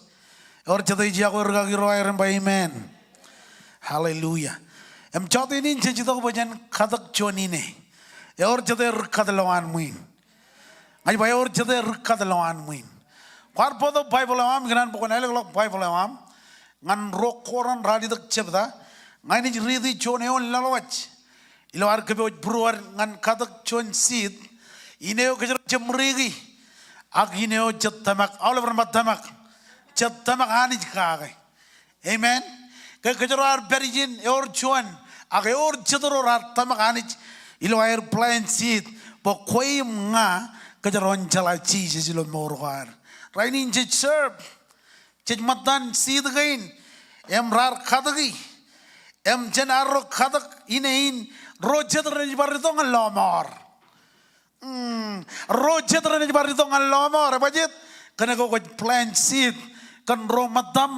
Ewōr jete ej iọkwe rūkaki ro aer im ba amen. Hallelujah. Im jọteen in jej itok bwe jen katōk juon ine. Ewōr jete ri kat ilowaan ṃwiin. Ña ij ba ewōr jete ri kat ilowaan ṃwiin. Kwaar bōktok Baibōḷ eo aṃ, ikōṇaan bwe kwōn ālōkḷọk Baibōḷ eo aṃ ñan ruo Korint ralitōk jebta. Ña inaaj riiti juon eoon laḷwaj ilo ad kōpooj būruod ñan katōk juon seed. Ine eo kōjro jab ṃriki. Ak ine eo jet tōmak, aolep ren ba tōmak. Jet tōmak Anij kake. Amen. Ke kōjro ar pād ijin, ewōr juon, ak ewōr jet ro raar tōmak Anij ilo aer plant seed bwe kwe im ña kōjro en jeḷā Jisōs ilo mour ko ad. Rainin jej serve, jej ṃōttan seed kein im raar katōki im jān arro katōk ine in, ro jet renaaj bar itok ñan lọmọọr. Hmm, ro jet renaaj bar itok ñan lọmọọr, ebajjeet? Kōnke kwōj plant seed kōn ro ṃōttaṃ,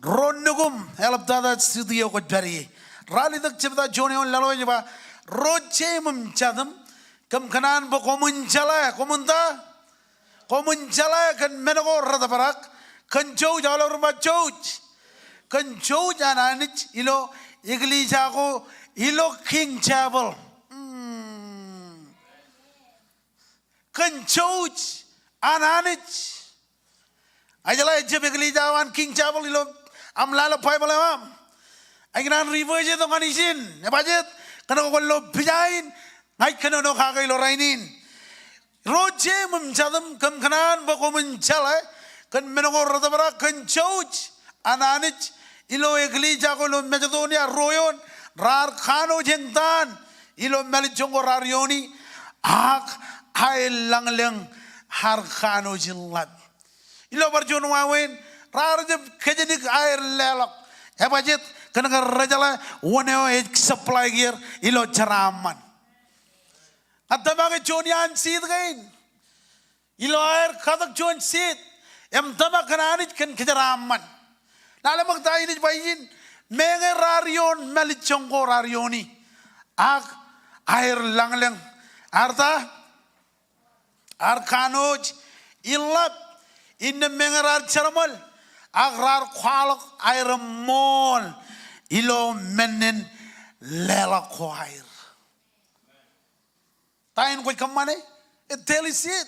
ro nukuṃ, eḷaptata city eo kwōj pād ie. Ralitōk jebta juon eoon laḷwaj ej ba, ro jeim im jatūṃ kōm kōṇaan bwe koṃwin jeḷā, koṃwin ta? Koṃwin jeḷā kōn men ko retōprak, kōn jouj, aolep ren ba jouj. Kōn jouj an Anij ilo eklejia ko ilo King Chapel. Hmm. Kōn jouj an Anij. Ak jeḷā ejjab eklejia eo an King Chapel ilo aṃ lale Baibōḷ eo aṃ. Ak ikōṇaan ri bōjtok ñan ijin, ebajjeet? Kōnke kwōn lo pija in, ña ij kōnono kake ilo rainin. Ro jeim im jatūṃ kōm kōṇaan bwe koṃwin jeḷā kōn men ko retōprak, kōn jouj an Anij ilo eklejia ko ilo Masedonia, ro eoon raar kanooj eñtaan ilo mālejjoñ ko raar iooni, ak aer lañlōñ ar kanooj in ḷap. Ilo bar juon wāween, raar jab kōjānik aer leḷọk. Ebajjeet? Kōnke rejeḷā wōn eo ej supply er ilo jeraaṃṃan. Ña tōmak juon iaan seed kein ilo aer katōk juon seed im tōmak kōn Anij kōn kōjeraaṃṃan. Lale ṃōk ta in ej ba ijin, Meñe raar ioon mālejjoñ ko raar iooni, ak aer lañlōñ, ear ta, ear kanooj in ḷap, innām meñe raar jerbal, ak raar kwaḷọk aer eṃṃool ilo menin leḷọk ko aer. Ta in kwōj kōṃṃane? Ej daily seed.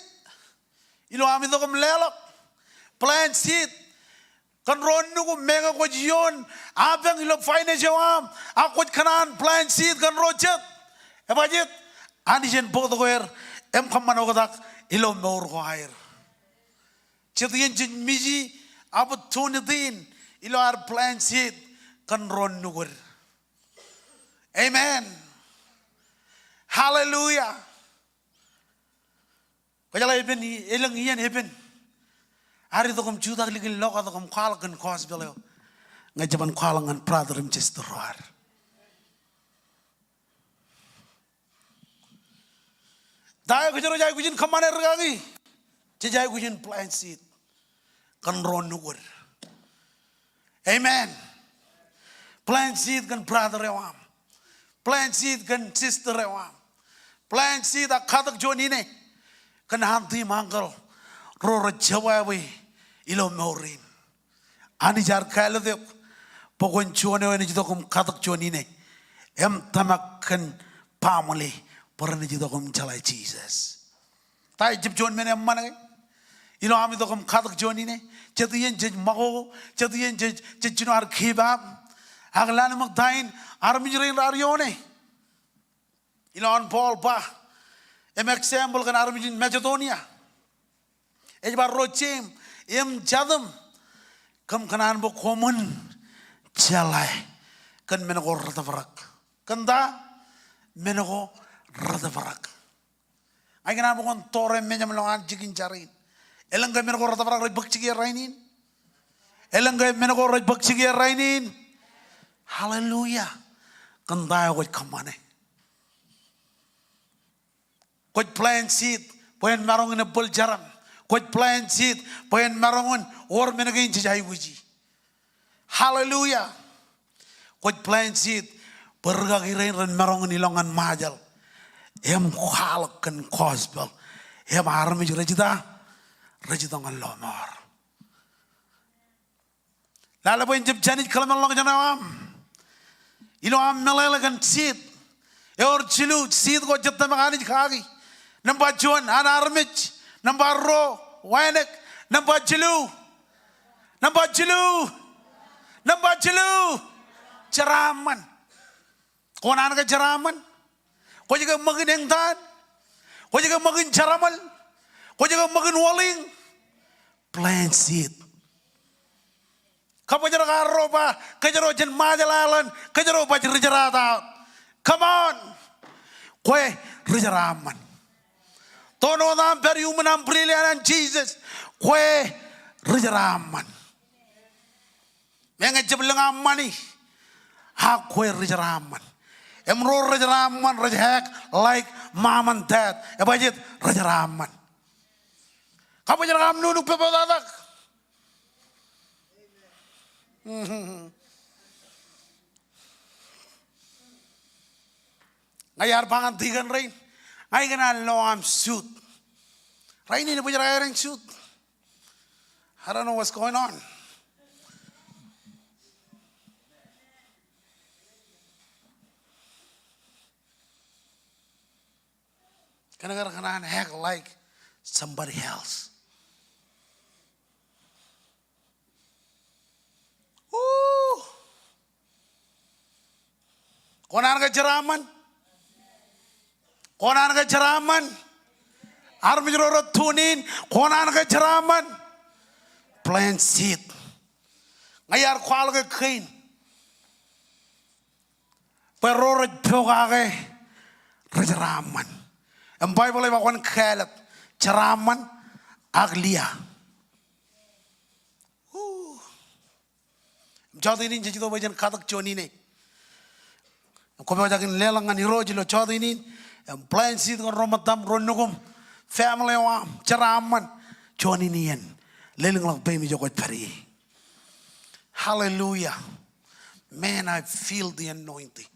Ilo am itok im leḷọk, plant seed kōn ro nukū. Meñe kwōj ioon apañ ilo finance eo aṃ, ak kwōj kōṇaan plant seed kōn ro jet, ebajeet? Anij en bōktok er im kōṃṃan oktak ilo mour ko aer. Jet iien jej miji opportunity in ilo ad plant seed kōn ro nukū. Amen. Hallelujah. Kwōjeḷā epen, elōñ iien epen ad itok im jutak likin lokatok im kwaḷọk kōn gospel eo, ñe jeban kwaḷọk ñan brother im sister ro ad. Ta eo kōjro ej aikuj in kōṃṃane rikaki? Jej aikuj in plant seed kōn ro nukū. Amen. Plant seed kōn brother eo aṃ. Plant seed kōn sister eo aṃ. Plant seed ak katak juon ine kōn auntie im uncle ro rej jebwābwe ilo mour in. Anij ear kāālōt eok bwe kwōn juon eo enaaj itok im katak juon ine im tōmak kōn family bwe renaaj itok im jeḷā Jisōs. Ta eo ejjab juon men eṃṃan ke? Ilo am itok im katak juon ine, jet iien jej ṃakoko, jet iien jej, jej jino ad give up. Ak lale ṃōk ta in armej rein raar ioone. Ilo an Paul ba im example kōn armej in Macedonia, ej ba ro jeim im jatūṃ, kōm kōṇaan bwe koṃwin jeḷā kōn men ko retōprak. Kōn ta? Men ko retōprak. Ña ikōṇaan bwe kwōn tōre mejaṃ ḷọk an jikin jar in. Elōñ ke men ko retōprak rej bōk jikier rainin? Elōñ ke men ko rej bōk jikier rainin? Hallelujah. Kōn ta eo kwōj kōṃṃane? Kwōj plant seed bwe en maroñ in ebbōl jarom. Kwōj plant seed bwe en maroñ in wōr men kein jej aikuji. Hallelujah. Kwōj plant seed bwe rikaki rein ren maroñ in ilọk ñan Ṃajeḷ im kwaḷọk kōn gospel im armej rej ita, rej itok ñan lọmọọr. Lale bwe en jab jānij kōḷmānḷọkjeṇ eo aṃ ilo am meḷeḷe kōn seed. Ewōr jilu seed ko jej tōmak Anij kaki. Nōṃba juon, an armej. Nōṃba ruo, wānōk. Nōṃba jilu, nōṃba jilu, nōṃba jilu, jeraaṃṃan. Kwō naan ke jeraaṃṃan? Kwōj ke ṃōk in eñtaan? Kwōj ke ṃōk in jeramōl? Kwōj ke ṃōk in wōliñ? Plant seed. Kabōjrak arro ba kōjro jān Ṃajeḷ Island, kōjro baj rijerata. Come on. Kwe rijeraaṃṃan. Toon wōt aṃ, pād iuṃwin aṃ, bwilōñ an Jisōs. Kwe rijeraaṃṃan. Meñe ejjab lōñ aṃ ṃani, ak kwe rijeraaṃṃan. Im ro rijeraaṃṃan rej act like mom and dad. Ebajeet? Rijeraaṃṃan. Kabōjrak aṃ nuknuk pepetatak. Ña iar ba ñan tikōn rein, ña ikōṇaan lo aṃ suit. Rainin ebōjrak aer in suit. I don't know what's going on. Kōnke kōṇaan act like somebody else. Woo! Kwō naan ke jeraaṃṃan? Kwō naan ke jeraaṃṃan? Armej ro rej tune in, kwō naan ke jeraaṃṃan? Plant seed. Ña iar kwaḷọk e kein bwe ro rej pokake rijeraaṃṃan. Im Baibōḷ ej ba kwōn kāālōt jeraaṃṃan ak Lia. Woo. Im jọteen in jej itok bwe jen katak juon ine. Im kwō pojak in leḷọk ñan Irooj ilo jọteen in im plant seed kōn ro ṃōttaṃ, ro nukuṃ, family eo aṃ, jeraaṃṃan. Juon in iien lelōñḷọk peiṃ ijo kwōj pād ie. Hallelujah. Man, I feel the anointing.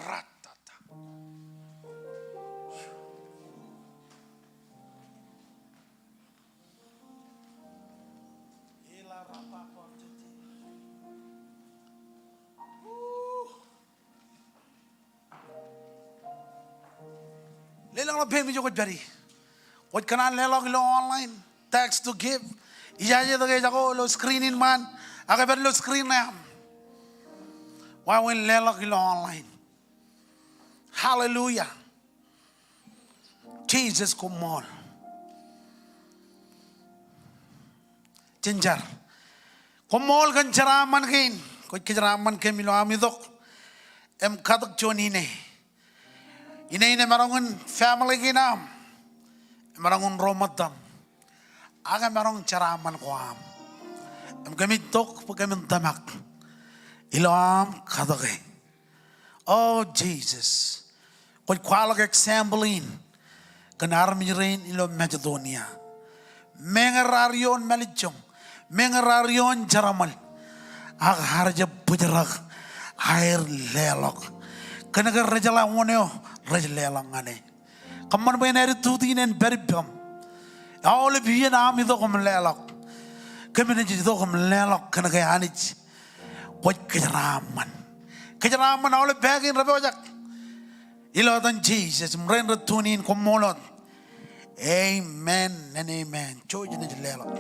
Ratata. Leḷọk ḷọk peiṃ ijo kwōj pād ie. Kwōj kōṇaan leḷọk ilo online, text to give. Ijaje tok ejako ilo screen in ṃaan, ak epād ilo screen eo aṃ. Wāween leḷọk ilo online. Hallelujah. Jesus, koṃṃool. Jen jar. Koṃṃool kōn jeraaṃṃan kein. Kwōj kōjeraaṃṃan kōm ilo am itok im katak juon ine. Ine in emaroñ in family kein aṃ, emaroñ in ro ṃōttaṃ, ak emaroñ jeraaṃṃan ko aṃ. Im kōmij tok bwe kōmin tōmak ilo am katoke. O Jesus, kwōj kwaḷọk example in kōn armej rein ilo Masedonia. Meñe raar ioon mālejjoñ, meñe raar ioon jeraṃōl, ak ear jab bōjrak aer leḷọk. Kōnke rejeḷā wōn eo rej leḷọk ñan e. Kōṃṃan bwe en attitude in en pād ippaṃ. Aolep iien am itok im leḷọk, kōmnaaj itok im leḷọk kōnke Anij, kwōj kōjeraaṃṃan. Kōjeraaṃṃan aolep bwe kein rej pojak. Ilo etan Jesus im rein rej tune in, koṃṃool wōt. Amen and amen. Jouj im leḷọk.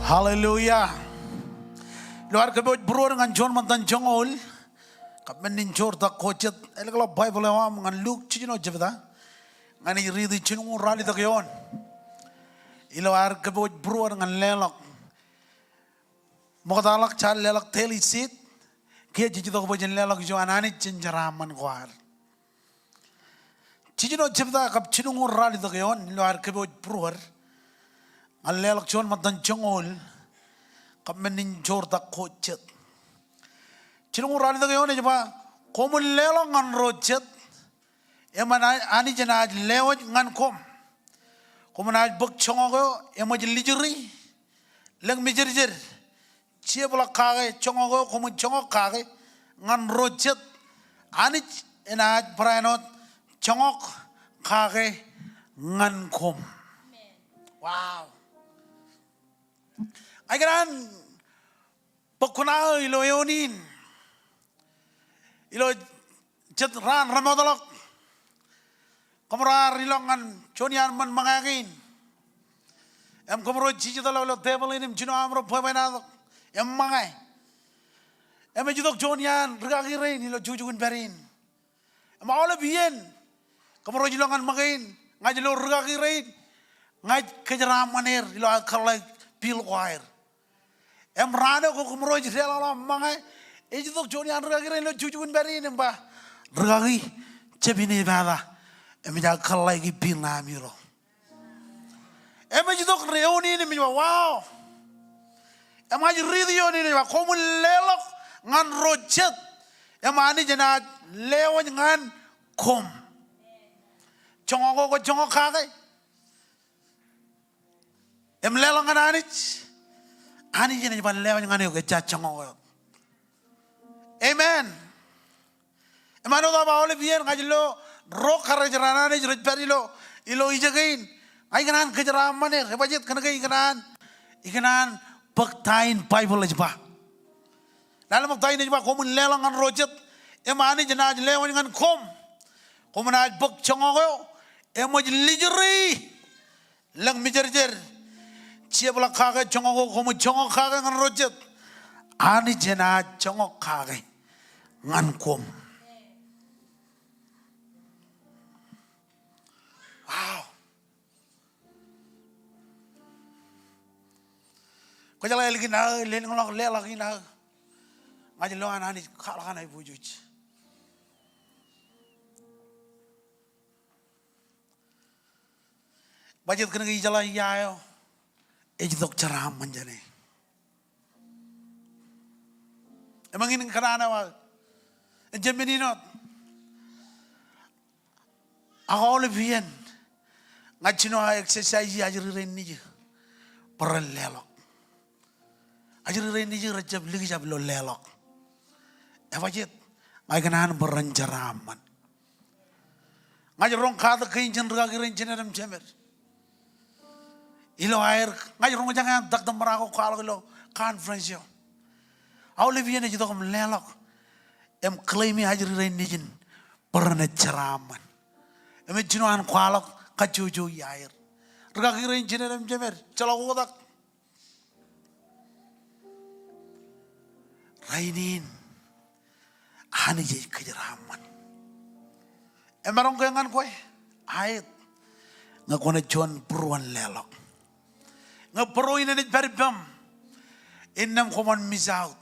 Hallelujah. Ilo ad kōpooj būruod ñan juon ṃōttan joñoul, kab men in joortak ko jet, elōkḷọk Baibōḷ eo aṃ ñan Luk jiljino jebta. Ña ij riiti jilñuul ralitōk eoon. Ilo ad kōpooj būruod ñan leḷọk, ṃoktaḷọk jaar leḷọk daily seed, kiiō jej itok bwe jen leḷọk ijo an Anij jān jeraaṃṃan ko ad. Jiljino jebta kab jilñuul ralitōk eoon ilo ad kōpooj būruod ñan leḷọk juon ṃōttan joñoul, kab men in joortak ko jet. Jilñuul ralitōk eoon ej ba, koṃwin leḷọk ñan ro jet, eṃṃan Anij enaaj lewōj ñan koṃ. Koṃ naaj bōk joñak eo eṃōj lijiri, lōñ mejejed, jepḷọk kake joñak eo koṃwin joñak kake ñan ro jet. Anij enaaj barāinwōt joñak kake ñan koṃ. Wow. Ikōṇaan bōk kuṇaō ilo eoon in. Ilo jet raan remootḷọk, kōmro ar ilọk ñan juon iaan ṃōn ṃōñā kein. Im kōmro jijetḷọk ilo tebōḷ in im jino aṃro bwebwenato im ṃōñā. Im ej itok juon iaan rikaki rein ilo jukjuk in pād in. Im aolep iien kōmro ej ilọk ñan ṃōñā in, ña ij lo rikaki rein, ña ij kōjeraaṃṃan er ilo aō kōḷḷā bill ko aer. Im raan eo ke kōmro ej deḷọñḷọk ṃōñā, ej itok juon iaan rikaki rein ilo jukjuk in pād in im ba, rikaki, jab inepata im ej aō kōḷḷāiki piil ṇe aṃ Irooj. Im ej itok ri eoon in im ej ba, wow. Im ña ij riiti eoon in ej ba, koṃwin leḷọk ñan ro jet im Anij enaaj lewōj ñan koṃ. Joñak eo kwōj joñak kake im leḷọk ñan Anij, Anij enaaj bar lewōj ñan eok ejja joñak eo. Amen. Im āinwōt aō ba aolep iien, ña ij lo ro kar ej raan Anij rej pād ilo, ilo ijoko in. Ña ikōṇaan kōjeraaṃṃan er, ebajeet kōnke ikōṇaan, ikōṇaan bōk ta in Baibōḷ ej ba. Lale ṃōk ta in ej ba, koṃwin leḷọk ñan ro jet im Anij enaaj lewōj ñan koṃ. Koṃ naaj bōk joñak eo im ej lijri lōñ mijerjer. Jepḷaak kake joñak eo koṃij joñak kake ñan ro jet, Anij enaaj joñak kake ñan koṃ. Wow. Kwōjeḷā ālikin aō, lelōñḷọk leḷọk in aō. Ña ij lo an Anij kwaḷọk an aiboojoj. Ebajeet kōnke ijeḷā ia eo ej itok jeraaṃṃan jāne. Im eñin kōṇaan eo aō, ejjab men in wōt. Ak aolep iien ña ij jino aō exercise ajri rein nejū bwe ren leḷọk. Ajri rein nejū rejjab likjab ilo leḷọk. Ebajeet, ña ikōṇaan bwe ren jeraaṃṃan. Ña ij roñ katak kein jān rikaki rein jined im jemed. Ilo aer, ña ij roñjake an Doctor Murako kwaḷọk ilo conference eo. Aolep iien ej itok im leḷọk im claim e ajri rein nejin bwe renaaj jeraaṃṃan. Im ej jino an kwaḷọk kajjojo iaer. Rikaki rein jined im jemed, ejjeḷọk oktak. Rainin Anij ej kōjeraaṃṃan. Emaroñ ke ñan kwe? Aet. Ñe kwōnaaj juon būruon leḷọk, ñe bōro in enaaj pād ippaṃ, innām kwōban miss out.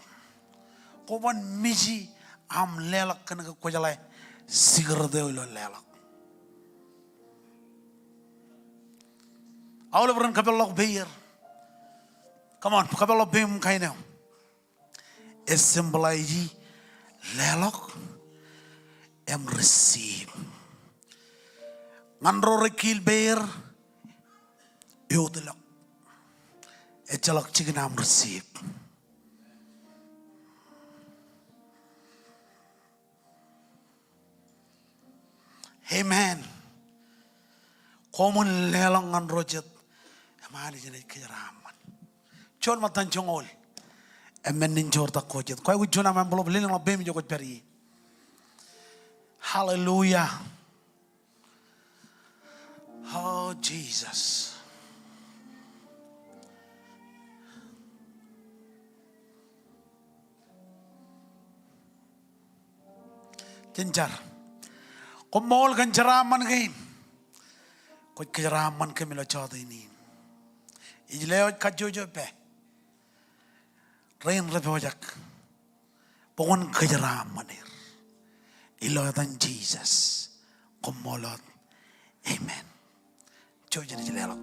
Kwōban miss e aṃ leḷọk kōnke kwōjeḷā secret eo ilo leḷọk. Aolep ren kōpeḷḷọk peier. Come on, kōpeḷḷọk peiṃ kain eo. Ej symbolize e leḷọk im receive. Ñan ro rej kiil peier, eutiḷọk. Ejjeḷọk jikin aṃ receive. Amen. Koṃwin leḷọk ñan ro jet im Anij enaaj kōjeraaṃṃan. Juon ṃōttan joñoul im men in joortak ko jet. Kwōj aikuj juon aṃ envelope, lelōñḷọk peiṃ ijo kwōj pād ie. Hallelujah. Oh, Jesus. Jen jar. Koṃṃool kōn jeraaṃṃan kein. Kwōj kōjeraaṃṃan kōm ilo jọteen in. Ij lewōj kajjojo pā rein repojak bwe kwōn kōjeraaṃṃan er. Ilo etan Jisōs, koṃṃool wōt. Amen. Jouj im leḷọk.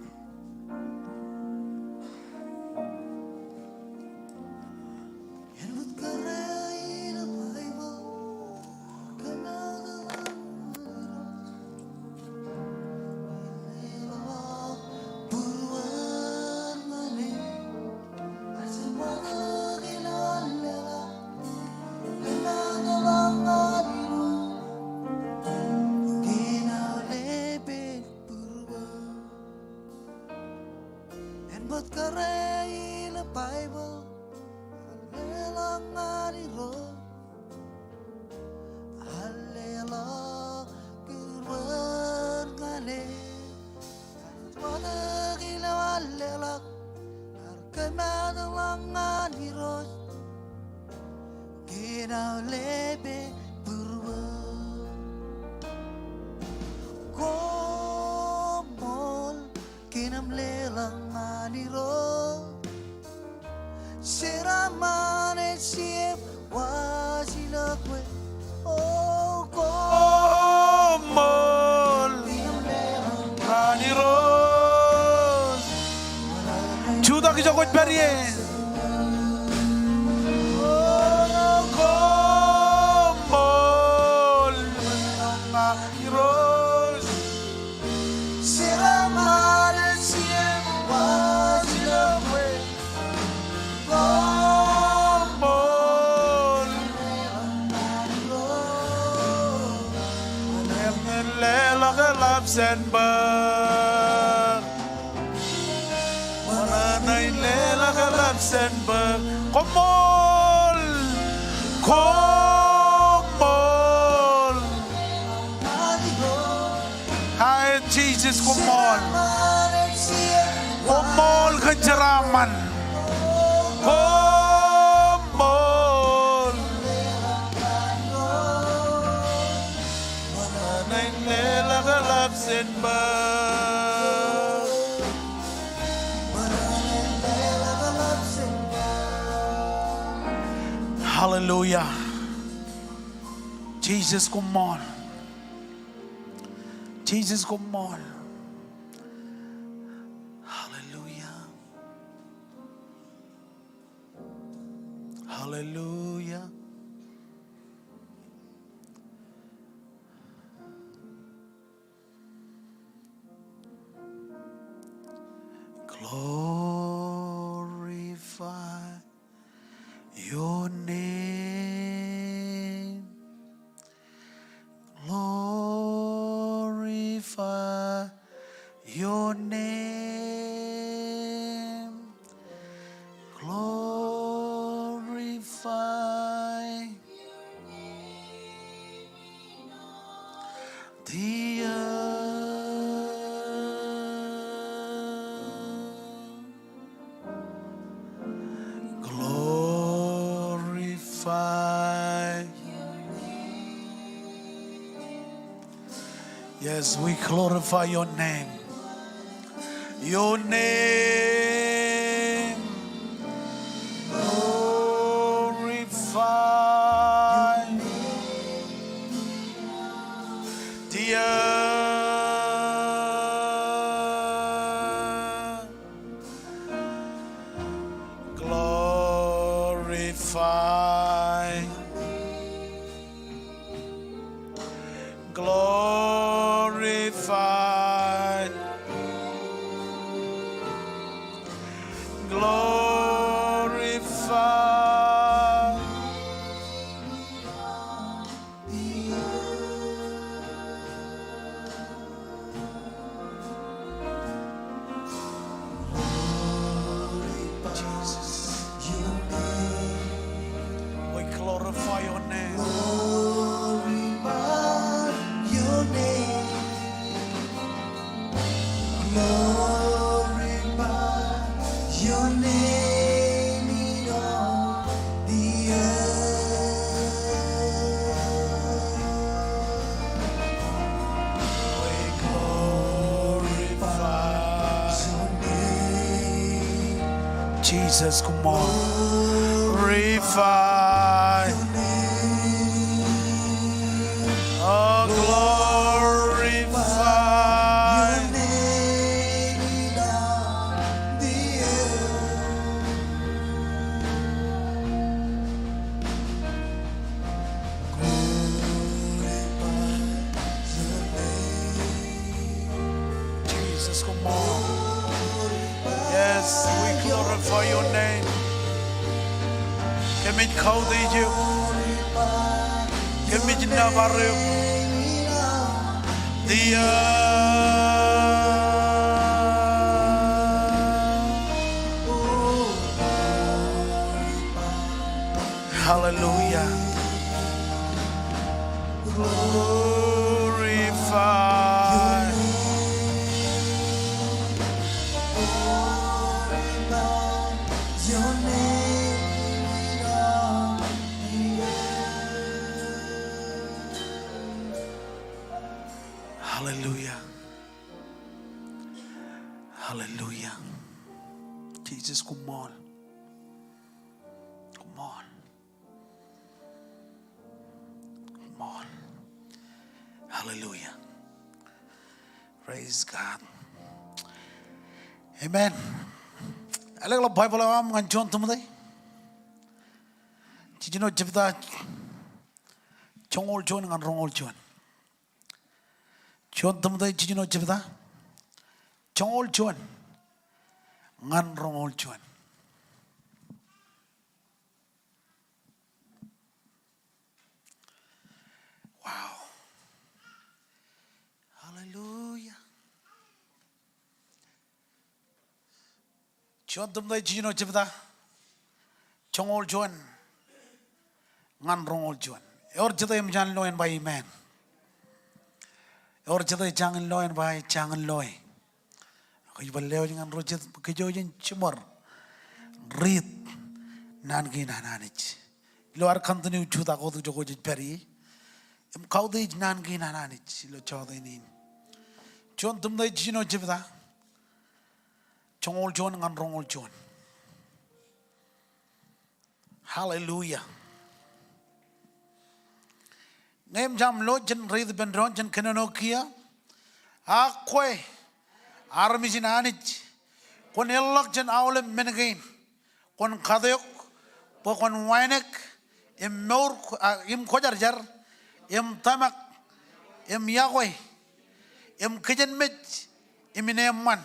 Āinwōt kōrā ilo Baibōḷ, leḷọk ñan Irooj. Al leḷọk būruon ñan e. Bōtab ilo al leḷọk, al kōmeḷeḷein ñan Irooj. Kōn aolepen būruon. Koṃṃool kōn aṃ leḷọk ñan Irooj. Jeraaṃṃan ej jab waj ilo kwe. O koṃṃool. Pād ie. O, koṃṃool, Irooj. Koṃṃool. Leḷọk eḷap jān bōk. Ṃōṇōṇō in leḷọk eḷap jān bōk. Koṃṃool. Koṃṃool. Aet, Jisōs, koṃṃool. Koṃṃool kōn jeraaṃṃan. Koṃṃool. Hallelujah. Jisōs, koṃṃool. Jisōs, koṃṃool. Hallelujah. Hallelujah. Glorify your name. Glorify your name. Glorify the earth. Glorify. Yes, we glorify your name. Your name. Glorify. The earth. Glorify. Glorify. Glorify. Jesus. We glorify your name. Glorify your name. Glorify your name in all the earth. We glorify your name. Jesus, koṃṃool. Glorify. Oh, glorify. Jesus, koṃṃool. Yes, we glorify your name. Kōmij kautiej eok. Kōmij nōbar eok. The earth. Hallelujah. Glorify. Hallelujah. Hallelujah. Jesus, koṃṃool. Koṃṃool. Koṃṃool. Hallelujah. Praise God. Amen. Ālōkḷọk Baibōḷ eo aṃ ñan juon Timote. Jiljino jebta joñoul juon ñan roñoul juon. Juon Timote jiljino jebta joñoul juon ñan roñoul juon. Wow. Hallelujah. Juon Timote jiljino jebta joñoul juon ñan roñoul juon. Ewōr jete eṃōj an lo en ba amen? Ewōr jete ejañin lo en ba ejañin loe? Kōj bar lewōj ñan ro jet kōj jen jiṃor riit naan kein an Anij. Ilo ad continue jutak wōt ijo kwōj pād ie im kautiej naan kein an Anij ilo jota in. Juon Timote jiljino jebta joñoul juon ñan roñoul juon. Hallelujah. Ñe eṃōj aṃ lo, jen riit ippān doon, jen kōnono kiiō. Ak kwe armej in Anij, kwōn ilọk jān aolep men kein. Kwōn kate eok bwe kwōn wānōk im mour, a, im kwōjarjar im tōmak im iọkwe im kijenmej im ineeṃṃan.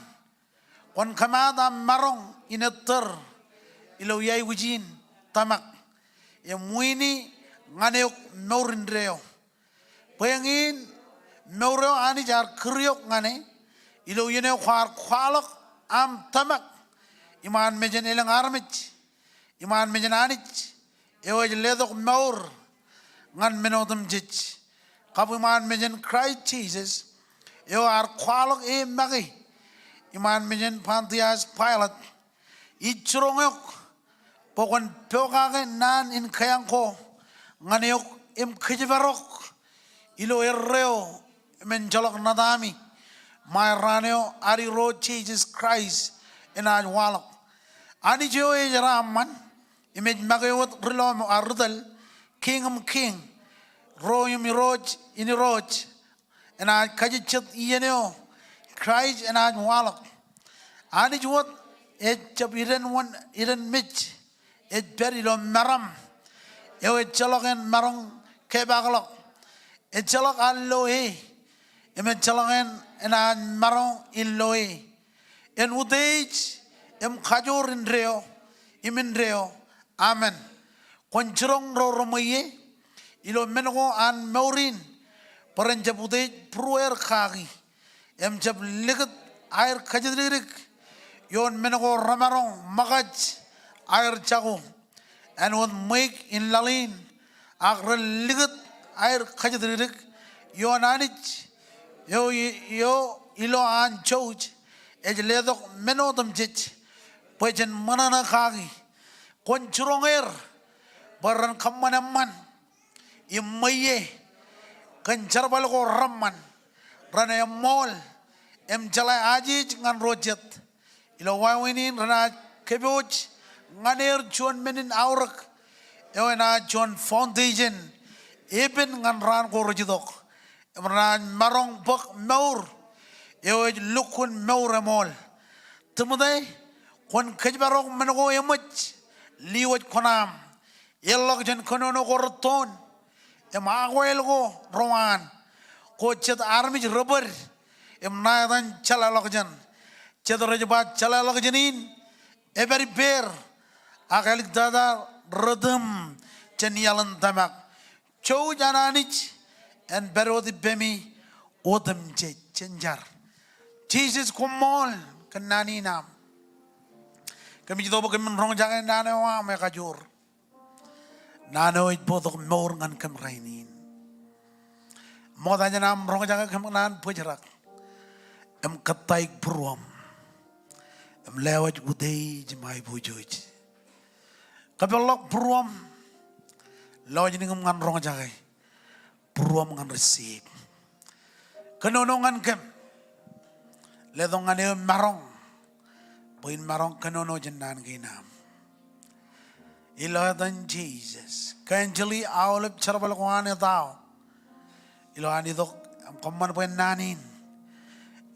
Kwōn kōmaat aṃ maroñ in ettōr ilo iaikuj in tōmak im wini ñan eok mour indeeo. Bwe eñin mour eo Anij ear kūr eok ñan e ilo iien eo kwaar kwaḷọk aṃ tōmak iṃaan mejān elōñ armej, iṃaan mejān Anij eo ej letok mour ñan men otemjej. Kab iṃaan mejān Kraist Jisōs eo ear kwaḷọk e make iṃaan mejān Pontius Pilate. Ij jiroñ eok bwe kwōn pokake naan in kaiañ ko ñan eok im kōjparok ilo erreo im enjeḷọk ṇatami ṃae raan eo ad Irooj Jisōs Kraist enaaj waḷọk. Anij eo ej jeraaṃṃan im ej make wōt ri-lọmọọr, a, ri-tōl, Kiiñ in kiiñ, Ro im Irooj in irooj, enaaj kajejjet iien eo Kraist enaaj waḷọk. Anij wōt ej jab idenwōt, idenmej, ej pād ilo meram eo ejjeḷọk en maroñ kepaakḷọk. Ejjeḷọk an lo e im ejjeḷọk en enaaj maroñ in lo e. En utiej im kajoor indeeo im indeeo. Amen. Kwōn jiroñ ro reṃweiie ilo men ko an mour in bwe ren jab utiej būrueer kaki im jab likūt aer kajatdikdik ioon men ko remaroñ ṃōkaj aer jako āinwōt ṃweiuk in laḷ in, ak ren likūt aer kajatdikdik ioon Anij eo, eo ilo an jouj ej letok men otemjej bwe jen ṃōṇōṇō kaki. Kwōn jiroñ er bwe ren kōṃṃan eṃṃan im ṃweiie kōn jerbal ko reṃṃan, ren eṃṃool im jeḷā ajeej ñan ro jet. Ilo wāween in renaaj kōpooj ñan er juon men in aorōk eo enaaj juon foundation epen ñan raan ko rej itok. Im renaaj maroñ bōk mour eo ej lukkuun mour eṃool. Timote, kwōn kōjparok men ko eṃōj, liwōj kuṇaaṃ. Ilọk jān kōnono ko rūttoon im akwāāl ko rewaan. Ko jet armej rebōd im ṇa etan jeḷāḷọkjeṇ. Jet rej ba jeḷāḷọkjeṇ in epād ippāer, ak āliktata rūttoon jān iaḷ in tōmak. Jouj an Anij en pād wōt ippemi otemjej. Jen jar. Jisōs, koṃṃool kōn naan in aṃ. Kōmij itok bwe kōmin roñjake naan eo aṃ ekajoor, naan eo ej bōktok mour ñan kōm rainin. Ṃokta jān aṃ roñjake kōm kōṇaan bōjrak im kōttāik būruōṃ im lewōj utiej im aiboojoj. Kōpeḷḷọk būruōṃ, lọjilñiṃ ñan roñjake, būruōṃ ñan receive. Kōnono ñan kōm, letok ñan eō maroñ bwe in maroñ kōnono jān naan kein aṃ. Ilo etan Jisōs, kōn jeḷā aolep jerbal ko an etao ilo an itok im kōṃṃan bwe naan in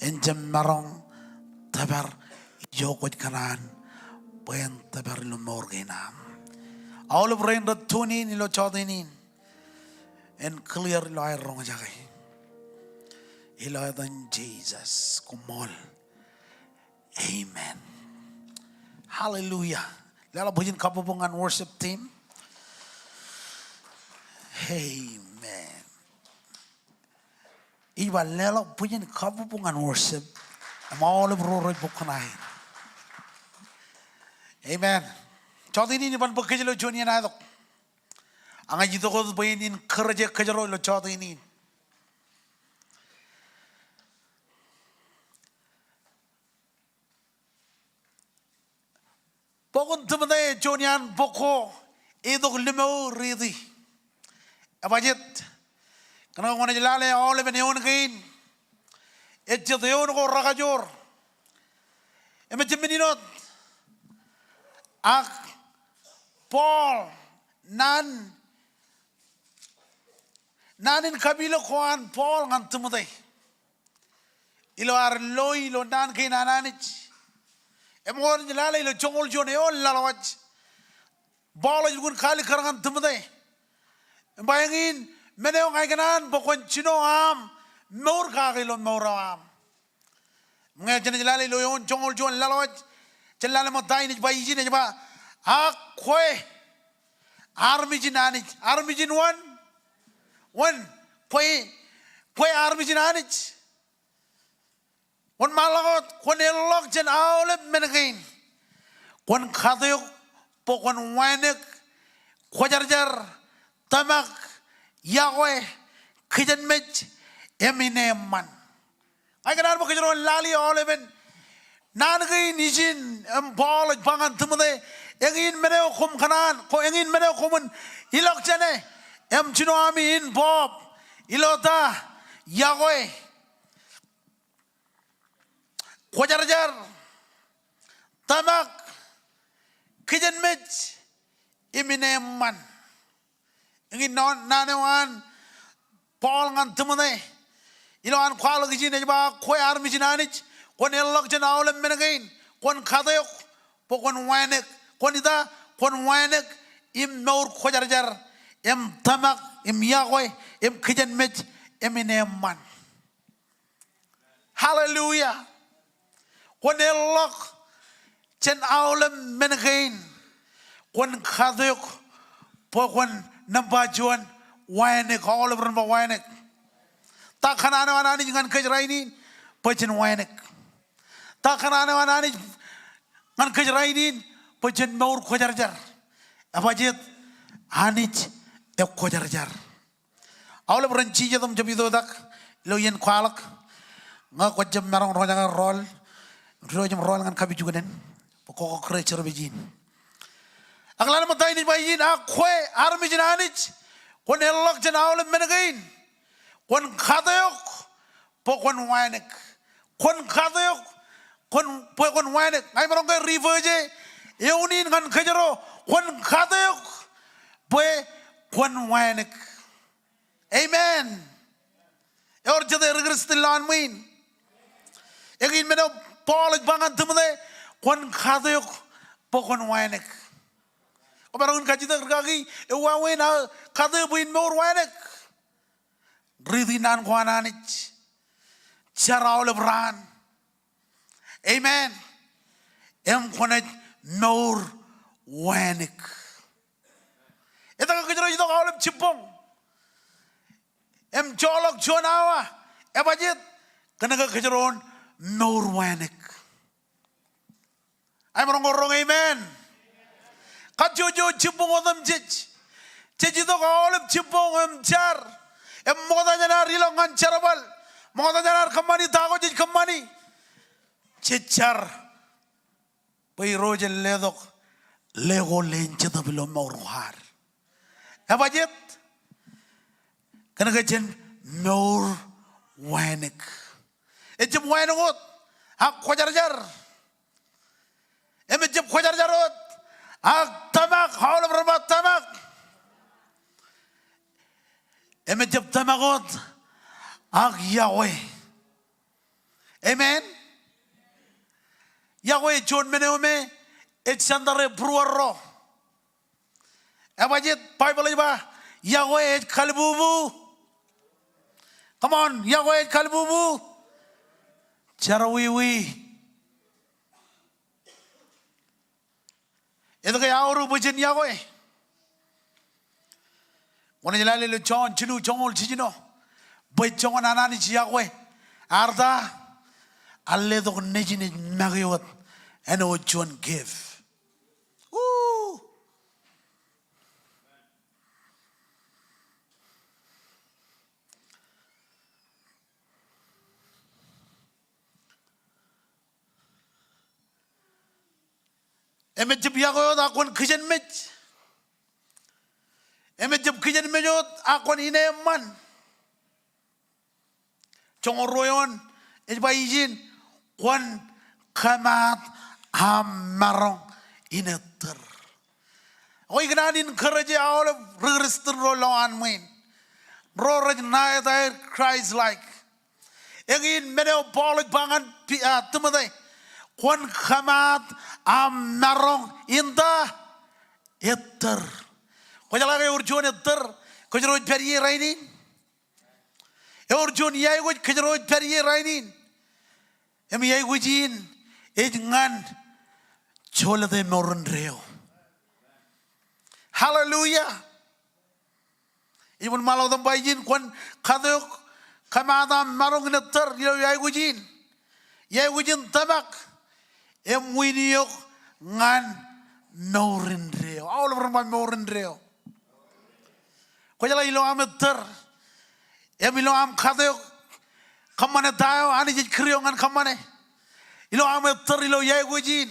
en jab maroñ tōpar ijo kwōj kōṇaan bwe en tōpar ilo mour kein aṃ. Aolep rein rej tune in ilo jọteen in, en clear ilo aer roñjake. Ilo etan Jisōs, koṃṃool. Amen. Hallelujah. Leḷọk bwijin kabbokbok ñan worship team. Amen. Ij ba leḷọk bwijin kabbokbok ñan worship. Im aolep ro rej bōk kōṇaan. Amen. Jọteen in iban bōk kōj ilo juon iien aetok. Ak ña ij itok wōt bwe in encourage kōjro ilo jọteen in. Bok in Timote juon iaan bok ko, itok limau riiti. Ebajjeet. Kōnke kwōnaaj lale aolepen eoon kein, ejjet eoon ko rekajoor. Im ejjab men in wōt. Ak Paul, naan, naan in kapilōk ko an Paul ñan Timote. Ilo ad lo ilo naan kein an Anij. Im kwōnaaj lale ilo joñoul juon eoon laḷwaj, Paul ej lukkuun kaalikkar ñan Timote. Im ba eñin men eo ña ikōṇaan bwe kwōn jino aṃ mour kake ilo mour eo aṃ. Im ñe jenaaj lale ilo eoon joñoul juon laḷwaj, jen lale ṃōk ta in ej ba ijin, ej ba, ak kwe armej in Anij, armej in wōn, wōn, kwe, kwe armej in Anij. Wōnṃaanḷọk wōt, kwōn eḷḷọk jān aolep men kein. Kwōn kate eok bwe kwōn wānōk, kwōjarjar, tōmak, iọkwe, kijenmej, im ineeṃṃan. Ña ikōṇaan bwe kōjro en lale aolepen naan kein ijin im Paul ej ba ñan Timote, eñin men eo koṃ kōṇaan, ko eñin men eo koṃwin ilọk jāne im jino ami involve ilo ta, iọkwe, kwōjarjar, tōmak, kijenmej, im ineeṃṃan. Eñin naan, naan eo an Paul ñan Timote. Ilo an kwaḷọk ijin ej ba kwe armej in Anij, kwōn eḷḷọk jān aolep men kein, kwōn kate eok, bwe kwōn wānōk, kwōn ita, kwōn wānōk, im mour kwōjarjar, im tōmak, im iọkwe, im kijenmej, im ineeṃṃan. Hallelujah. Kwōn eḷḷọk jān aolep men kein. Kwōn kate eok bwe kwōn nōṃba juon wānōk, aolep ren ba wānōk. Ta kōṇaan eo an Anij ñan kōj rainin? Bwe jen wānōk. Ta kōṇaan eo an Anij ñan kōj rainin? Bwe jen mour kwōjarjar. Ebajjeet? Anij ekwōjarjar. Aolep ren jijet im jab itoitak ilo iien kwaḷọk. Ñe kwōjab maroñ roñjake rọọl, diwōj im rọọl ñan kapijuknen bwe kwō kōkōrā service in. Ak lale ṃōk ta in ej ba ijin, ak kwe armej in Anij, kwōn eḷḷọk jān aolep men kein. Kwōn kate eok bwe kwōn wānōk. Kwōn kate eok, kwōn, bwe kwōn wānōk. Ña imaroñ ke refer e eoon in ñan kōjro, kwōn kate eok bwe kwōn wānōk. Amen. Ewōr jete ri Kristian ilowaan ṃwiin? Eñin men eo Paul ej ba ñan Timote, kwōn kate eok bwe kwōn wānōk. Kwōmaroñ in kajjitōk rikaki, ewāween aō kate bwe in mour wānōk? Riiti naan ko an Anij. Jar aolep raan. Amen. Im kwōnaaj mour wānōk. Etke kōjro itok aolep jibboñ im joḷọk juon awa? Ebajjeet? Kōnke kōjro en mour wānōk. Aṃ roñ ko roñ amen. Kajjojo jibboñ otemjej. Jej itok aolep jibboñ im jar. Im ṃokta jān ad ilọk ñan jerbal, ṃokta jān ad kōṃṃani ta ko jej kōṃṃani, jej jar bwe Irooj en letok ḷe ko ḷeen Jetōb ilo mour ko ad. Ebajjeet? Kōnke jen mour wānōk. Ejjab wānōk wōt ak kwōjarjar. Im ejjab kwōjarjar wōt ak tōmak, aolep ren ba tōmak. Im ejjab tōmak wōt ak iọkwe. Amen. Iọkwe ej juon men eo me ej center e būruorro. Ebajet, Baibōḷ ej ba, iọkwe ej kalbubu. Come on, iọkwe ej kalbubu jerọwiwi. Etke aorōk bwe jen iọkwe? Kwōnaaj lale ilo Jon jilu joñoul jiljino bwe joñan an Anij iọkwe, ear ta? Ear letok nejin ej make wōt āinwōt juon gift. Woo! Im ejjab iọkwe wōt ak kwōn kijenmej. Im ejjab kijenmej wōt ak kwōn ineeṃṃan. Joñoul ruo eoon ej ba ijin, kwōn kōmaat aṃ maroñ in ettōr. Ekwe ikōṇaan encourage aolep ri Kristian ro lowaan ṃwiin, ro rej ṇa etaer Christ-like. Eñin men eo Paul ej ba ñan Pi-, ah, Timote, kwōn kōmaat aṃ maroñ in ta? Ettōr. Kwōjeḷā ke ewōr juon ettōr kōjro ej pād ie rainin? Ewōr juon iaikuj kōjro ej pād ie rainin? Im iaikuj in ej ñan jolōte mour indeeo. Hallelujah. Ij ṃōk ṃaḷotak im ba ijin, kwōn kate eok kōmaat aṃ maroñ in ettōr ilo iaikuj in. Iaikuj in tōmak im wini eok ñan mour indeeo. Aolep ren ba mour indeeo. Kwōjeḷā ilo aṃ ettōr im ilo aṃ kate eok kōṃṃane ta eo Anij ej kūr eok ñan kōṃṃane, ilo aṃ ettōr ilo iaikuj in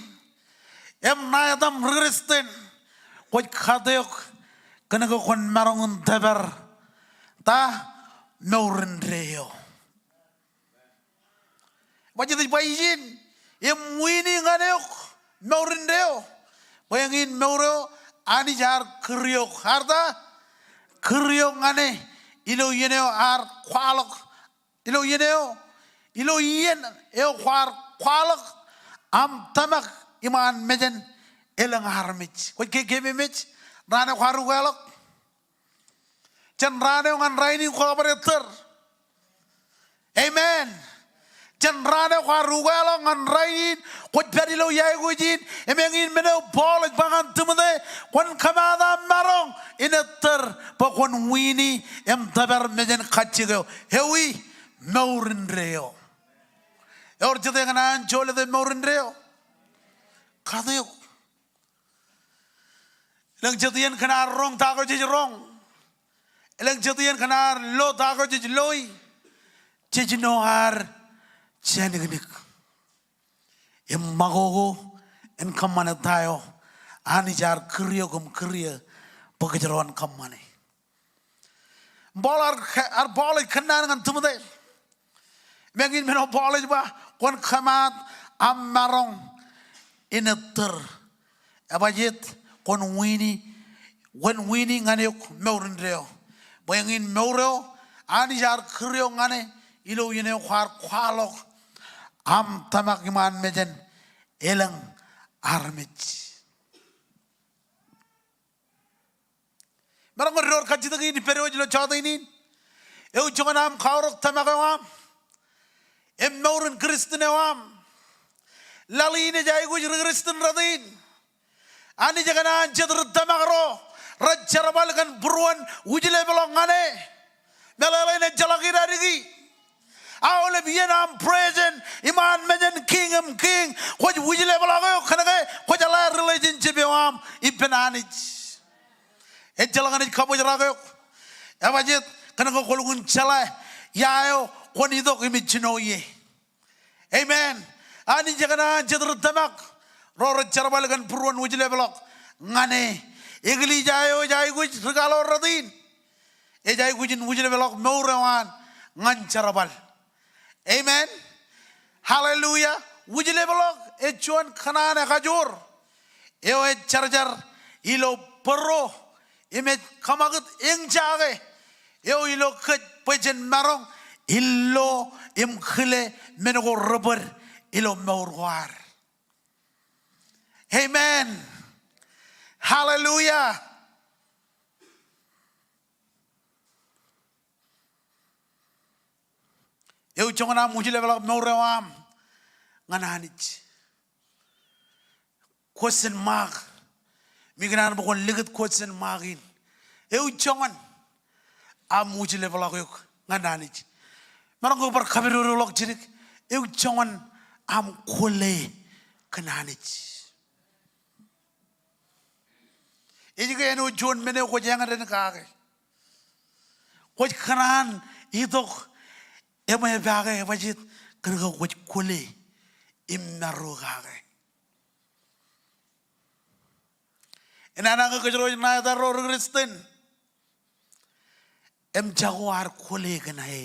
im ṇa etaṃ ri Kristian, kwōj kate eok kōnke kwōn maroñ in tōpar ta? Mour indeeo. Ebajet ej ba ijin, im wini ñan eok mour indeeo. Bwe eñin mour eo Anij ear kūr eok, ear ta? Kūr eok ñan e ilo iien eo ear kwaḷọk, ilo iien eo, ilo iien eo kwaar kwaḷọk aṃ tōmak iṃaan mejān elōñ armej. Kwōj ke keememej raan eo kwaar ukeḷọk? Jān raan eo ñan rainin kwōj bar ettōr. Amen. Jān raan eo kwaar ukeḷọk ñan rainin kwōj pād ilo iaikuj in. Im eñin men eo Paul ej ba ñan Timote, kwōn kōmaat aṃ maroñ in ettōr bwe kwōn wini im tōpar mejān kajjik eo. Ewi? Mour indeeo. Ewōr jet eṇ kōṇaan jolōte mour indeeo? Kate eok. Elōñ jet iien kōn ad roñ ta ko jej roñ. Elōñ jet iien kōn ad lo ta ko jej loi. Jej jino ad jāniknik im ṃakoko in kōṃṃane ta eo Anij ear kūr eok im kūr ie bwe kōjro en kōṃṃane. Paul ear, ear Paul ej kōnnaan ñan Timote. Im eñin men eo Paul ej ba, kwōn kōmaat aṃ maroñ in ettōr. Ebajet kwōn wini, kwōn wini ñan eok mour indeeo. Bwe eñin mour eo Anij ear kūr eok ñan e ilo iien eo kwaar kwaḷọk aṃ tōmak iṃaan mejān elōñ armej. Maroñ in door kajjitōk in ippād wōj ilo jota in in. Eo joñan aṃ kaorōk tōmak eo aṃ im mour in Kristian eo aṃ. Laḷ in ej aikuj ri Kristian rot in. Anij ekōṇaan jet ri tōmak ro rej jerbal kōn būruon wūjlepḷọk ñan e. Meḷeḷein ejjeḷọk idadik e. Aolep iien aṃ present iṃaan mejān Kiiñ in kiiñ, kwōj wūjlepḷọk eok kōnke kwō jeḷā relationship eo aṃ ippān Anij. Ejjeḷọk eṇ ej kabōjrak eok. Ebajet kōnke kwō lukkuun jeḷā ia eo kwōn itok im ej jino ie. Amen. Anij ekōṇaan jet ri tōmak ro rej jerbal kōn būruon wūjlepḷọk ñan e. Eklejia eo ej aikuj ri kaḷoor rot in ej aikuj in wūjlepḷọk mour eo an ñan jerbal. Amen. Hallelujah. Wūjlepḷọk ej juon kōṇaan ekajoor eo ej jarjar ilo bōro im ej kōṃakūt eñjake eo ilo kōj bwe jen maroñ in lo im kile men ko rej bōd ilo mour ko ad. Amen. Hallelujah. Ewi joñan aṃ wūjlepḷọk mour eo aṃ ñan Anij? Question mark. Im ikōṇaan bwe kwōn likūt question mark in. Ewi joñan aṃ wūjlepḷọk eok ñan Anij? Maroñ ke bar kapidodoḷọk jidik. Ewi joñan aṃ kwōle kōn Anij? Ej ke āinwōt juon men eo kwōj eñdān kake. Kwōj kōṇaan itok im epaake, ebajjeet kōn ke kwōj kwōle im maro kake. Enana ke kōjro ej ṇa etal ro ri Kristian, im jako ad kwōle kōn e.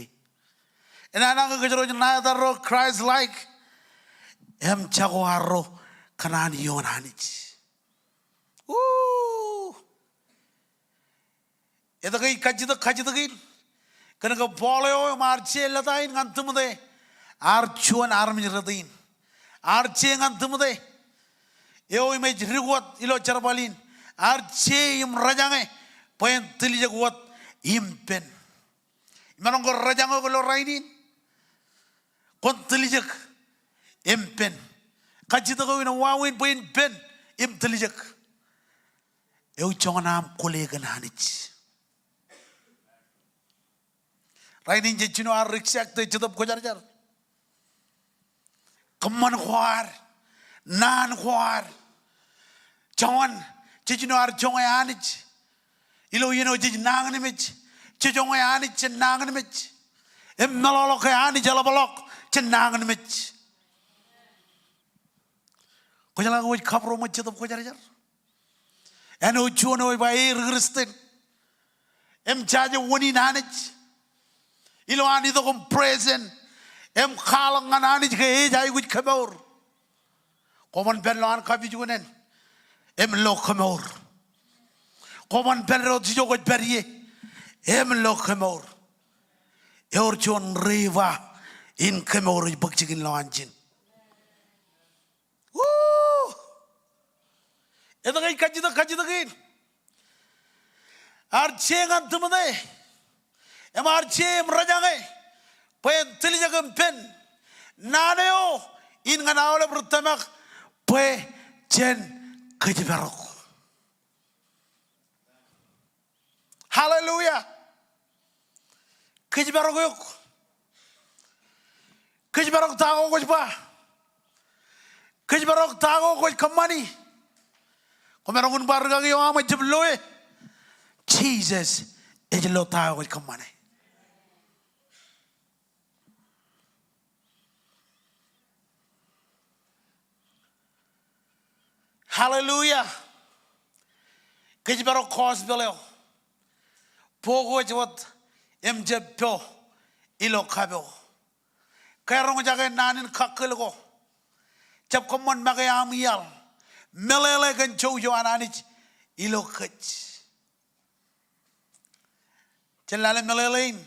Enana ke kōjro ej ṇa etal ro Christ-like, im jako arro kōṇaan ioon Anij. Woo! Etke ij kajjitōk kajjitōk in? Kōn ke Paul eo im ear je lōta in ñan Timote, ear juon armej rot in. Ear je ñan Timote eo im ej dik wōt ilo jerbal in. Ear je im rejañe bwe en tiljek wōt im pen. Imaroñ ke rejañ eok ilo rainin? Kwōn tiljek im pen. Kajjitōk eo in wāween bwe in pen im tiljek. Ewi joñan aṃ kwōle kōn Anij? Rainin jej jino ad reject e Jetōb Kwōjarjar. Kōṃṃan ko ad, naan ko ad. Joñan, jej jino ad joñe Anij ilo iien eo jej nañinmej. Jej joñe Anij, jej nañinmej. Im meḷọkḷọk ke Anij eḷapḷọk, jej nañinmej. Kwōjeḷā ke kwōj kabūroṃōj Jetōb Kwōjarjar? Āinwōt juon eo ej ba e ri Kristian im jaje wōn in Anij. Ilo an itok im present im kwaḷọk ñan Anij ke ej aikuj kemour. Kwōban pād ilowaan kapijuknen im lo kemour. Kwōban pād ilo wōt ijo kwōj pād ie im lo kemour. Ewōr juon river in kemour ej bōk jikin lowaan ijin. Woo! Etke ij kajjitōk kajjitōk in? Ear je ñan Timote im ear je im rejañe bwe en tiljek im pen. Naan eo in ñan aolep ri tōmak bwe jen kōjparok. Hallelujah. Kōjparok eok. Kōjparok ta ko kwōj ba. Kōjparok ta ko kwōj kōṃṃani. Kwōmaroñ in ba rikaki eo aṃ ejjab loe. Jisōs ej lo ta ko kwōj kōṃṃane. Hallelujah. Kōjparok gospel eo. Bok eo ej wōt im jab po ilo kapo. Ke roñjake naan in kakkōl ko. Jab kōṃṃan make aṃ iaḷ. Meḷeḷe kōn jouj eo an Anij ilo kōj. Jen lale meḷeḷe in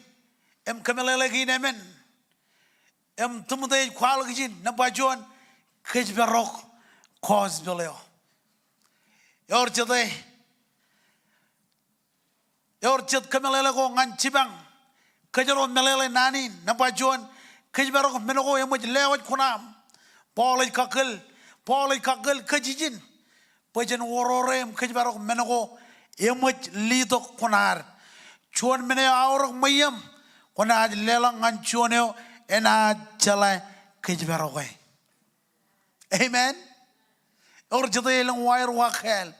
im kōmeḷeḷe kein emān im Timote ej kwaḷọk ijin. Nōṃba juon, kōjparok gospel eo. Ewōr jete, ewōr jet kōmeḷeḷe ko ñan jipañ kōjro meḷeḷe naan in. Nōṃba juon, kōjparok men ko eṃōj lewōj kuṇaaṃ. Paul ej kakkōl, Paul ej kakkōl kōj ijin bwe jen orore im kōjparok men ko eṃōj letok kuṇaad. Juon men eo aorōk ṃweiōṃ, kwōnaaj leḷọk ñan juon eo enaaj jeḷā kōjparoke. Amen. Ewōr jete elōñ wa er wa kāāl.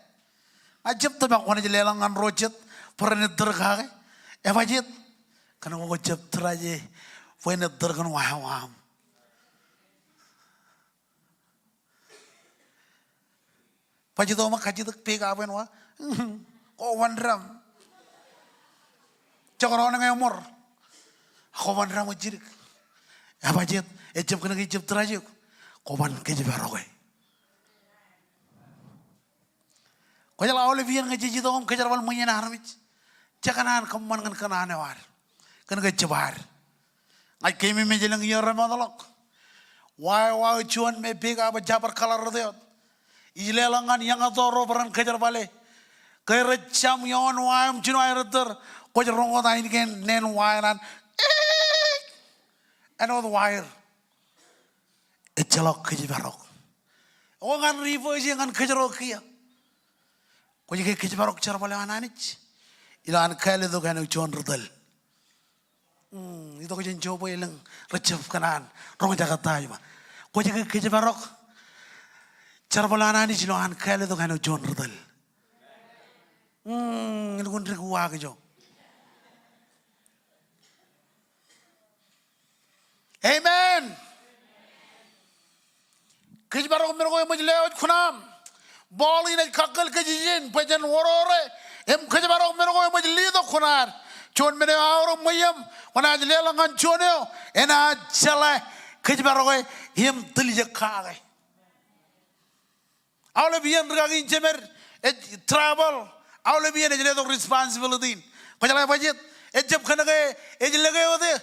Ña ij jab tōmak kwōnaaj leḷọk ñan ro jet bwe ren ettōr kake. Ebajjeet? Kōn ke kwō jab tōraje bwe en ettōr kōn wa eo aṃ. Bajjetoṃ kajjitōk pick up en wa. Kwōban dam. Jekdọọn ñe eṃor, kwōban dam eo jidik. Ebajjeet? Ejjab kōn ke ijjab tōraje eok. Kwōban kōjparoke. Kwōjeḷā aolep iien ñe jej itok im kōjerbal ṃweien armej, jekōṇaan kōṃṃan kōn kōṇaan eo ad, kōn ke jab ad. Ña ij keememej elōñ iiō remootḷọk, wa eo aō juon me pick up ej jab bar kaḷarrot wōt. Ij leḷọk ñan eñtō ro bwe ren kōjerbale. Ke rej jaṃ ioon wa im jino aer ettōr, kwōj roñ wōt ainikien neen wa eṇ an, āinwōt wa er. Ejjeḷọk kōjparok. Ekwe ñan ri bōjje ñan kōjro kiiō, kwōj ke kōjparok jerbal eo an Anij ilo an kāālōt eok āinwōt juon ri tōl? Mm, itok jān joba elōñ rej jab kōṇaan roñjake ta eo ba, kwōj ke kōjparok jerbal eo an Anij ilo an kāālōt eok āinwōt juon ri tōl? Mm, elukkuun dik uwaak ijo. Amen. Kōjparok men ko eṃōj lewōj kuṇaaṃ. Paul in ej kakkōl kōj ijin bwe jen orore im kōjparok men ko eṃōj letok kuṇaad. Juon men eo aorōk ṃweiōṃ, kwōnaaj leḷọk ñan juon eo enaaj jeḷā kōjparoke im tiljek kake. Aolep iien rikaki in jemed ej travel, aolep iien ej letok responsibility in. Kwōjeḷā bajjek, ejjab kōnke ej lōke wōt e,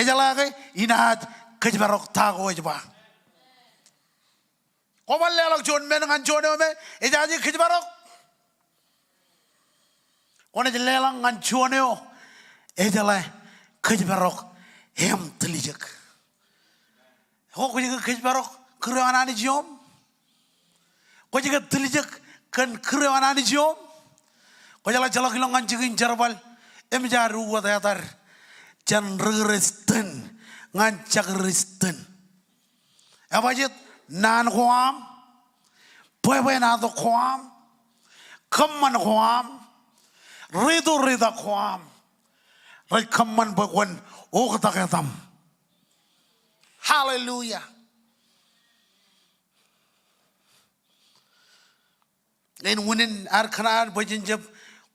ejeḷā ke inaaj kōjparok ta ko ej ba. Kwōban leḷọk juon men ñan juon eo me ejaje kōjparok. Kwōnaaj leḷọk ñan juon eo ejeḷā kōjparok im tiljek. Ekwe kwōj ke kōjparok kūr eo an Anij ioṃ? Kwōj ke tiljek kōn kūr eo an Anij ioṃ? Kwōjeḷā ejjeḷọk ilọk ñan jikin jerbal im jaar ukōt etal jān ri Kūrjin ñan jekūrjin. Ebajjeet naan ko aṃ, bwebwenato ko aṃ, kōṃṃan ko aṃ, riturita ko aṃ rej kōṃṃan bwe kwōn oktak etaṃ. Hallelujah. Im unin ad kōṇaan bwe jen jab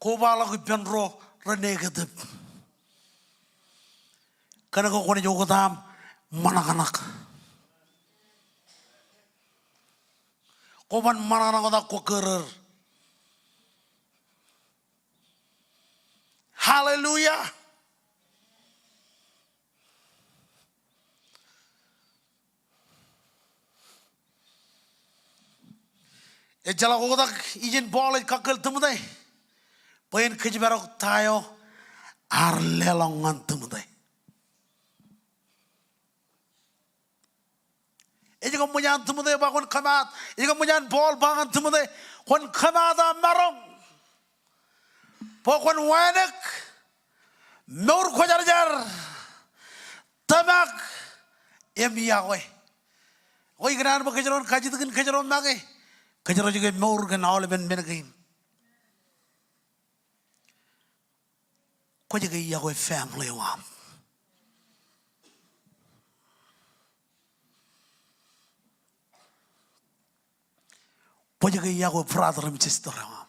kobaḷọk ippān ro re negative. Kōnke kwōnaaj oktak im ṃōṇakṇak. Kwōban ṃōṇakṇak wōt ak kwō kūrūr. Hallelujah. Ejjeḷọk oktak ijin Paul ej kakkōl Timote bwe en kōjparok ta eo ear leḷọk ñan Timote. Ej kōṃṃan an Timote ba kwōn kōmaat. Ej kōṃṃan an Paul ba ñan Timote, kwōn kōmaat aṃ maroñ bwe kwōn wānōk, mour kwōjarjar, tōmak im iọkwe. Ekwe ikōṇaan bwe kōjro en kajjitōk in kōjro make, kōjro ej ke mour kōn aolepen men kein. Kwōj ke iọkwe family eo aṃ? Kwōj ke iọkwe brother im sister eo aṃ?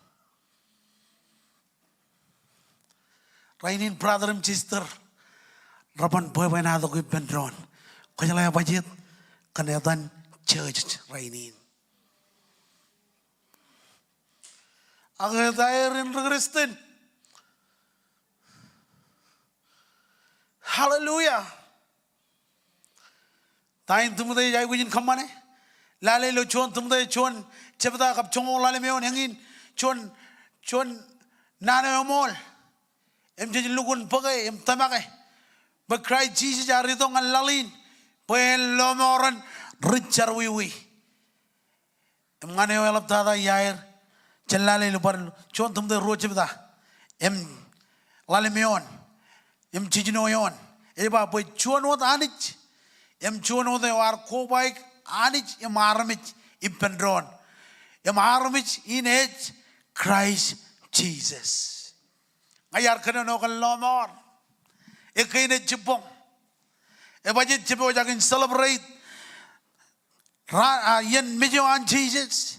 Rainin brother im sister reban bwebwenato ippān doon. Kwōjeḷā bajjek kōn etan church rainin. Ak etaer in ri Kūrjin. Hallelujah. Ta in Timote ej aikuj in kōṃṃane? Lale ilo juon Timote, juon jebta kab joñoul ḷalem eoon, eñin juon, juon naan eo eṃool. Im jej lukkuun bōke im tōmake bwe Kraist Jisōs ear itok ñan laḷ in bwe en lọmọọren ri jerọwiwi. Im ñan eo eḷaptata iaer, jen lale ilo bar juon Timote ruo jebta im ḷalem eoon im jijino eoon. Ej ba bwe juon wōt Anij im juon wōt eo ear kobaik Anij im armej ippān doon. Im armej in ej Kraist Jisōs. Ña iar kōnono kōn lọmọọr. Ekkā in ej jibboñ. Ebajjeet jibboñ eo ej kōn celebrate ra, a, iien mej eo an Jisōs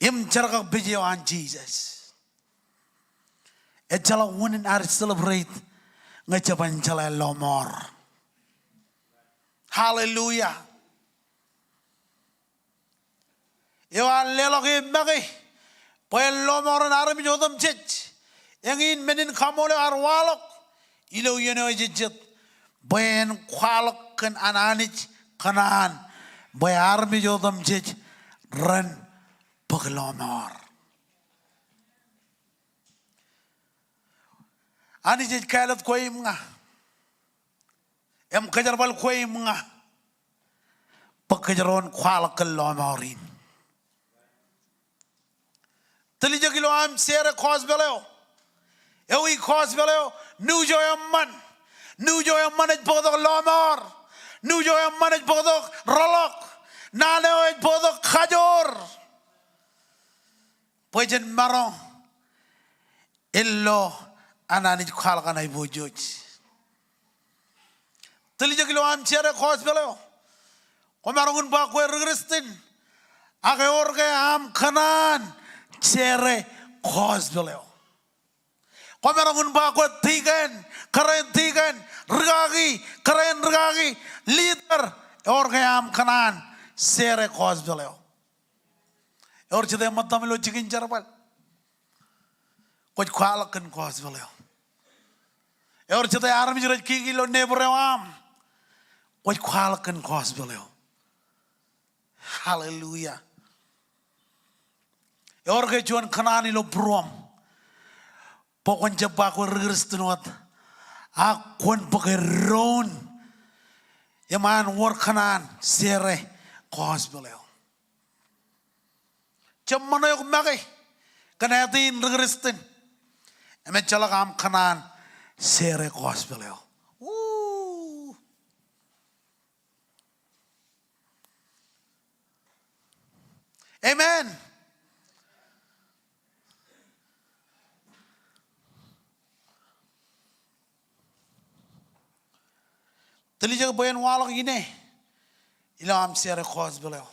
im jerkakpeje eo an Jisōs. Ejjeḷọk unin ad celebrate ñe jeban jeḷā lọmọọr. Hallelujah. Eo ear leḷọk e make bwe en lọmọọren armej otemjej. Eñin men in kaṃṃoolol eo ear waḷọk ilo iien eo ejejjet bwe en kwaḷọk kōn an Anij kōṇaan bwe armej otemjej ren bōk lọmọọr. Anij ej kāālōt kwe im ña im kōjerbal kwe im ña bwe kōjro en kwaḷọk kōn lọmọọr in. Tiljek ilo aṃ share gospel eo. Ewi gospel eo? News eo eṃṃan. News eo eṃṃan ej bōktok lọmọọr. News eo eṃṃan ej bōktok rōḷọk. Naan eo ej bōktok kajoor. Bwe jen maroñ ilo an Anij kwaḷọk an aiboojoj. Tiljek ilo aṃ share gospel eo. Kwōmaroñ in ba kwe ri Kristian, ak ewōr ke aṃ kōṇaan share gospel eo? Kwōmaroñ in ba kwe deacon, kōrā in deacon, rikaki, kōrā in rikaki, leader, ewōr ke aṃ kōṇaan share gospel eo? Ewōr jete ṃōttaṃ ilo jikin jerbal? Kwōj kwaḷọk kōn gospel eo. Ewōr jete armej rej kiki ilo neighbor eo aṃ? Kwōj kwaḷọk kōn gospel eo. Hallelujah. Ewōr ke juon kōṇaan ilo būruōṃ bwe kwōn jab ba kwe ri Kristian wōt, ak kwōn bōk eddoin im an wōr kōṇaan share gospel eo? Jab ṃōṇō eok make kōn āt in ri Kristian im ejjeḷọk aṃ kōṇaan share gospel eo. Woo! Amen. Tiljek bwe en waḷọk ine ilo aṃ share gospel eo.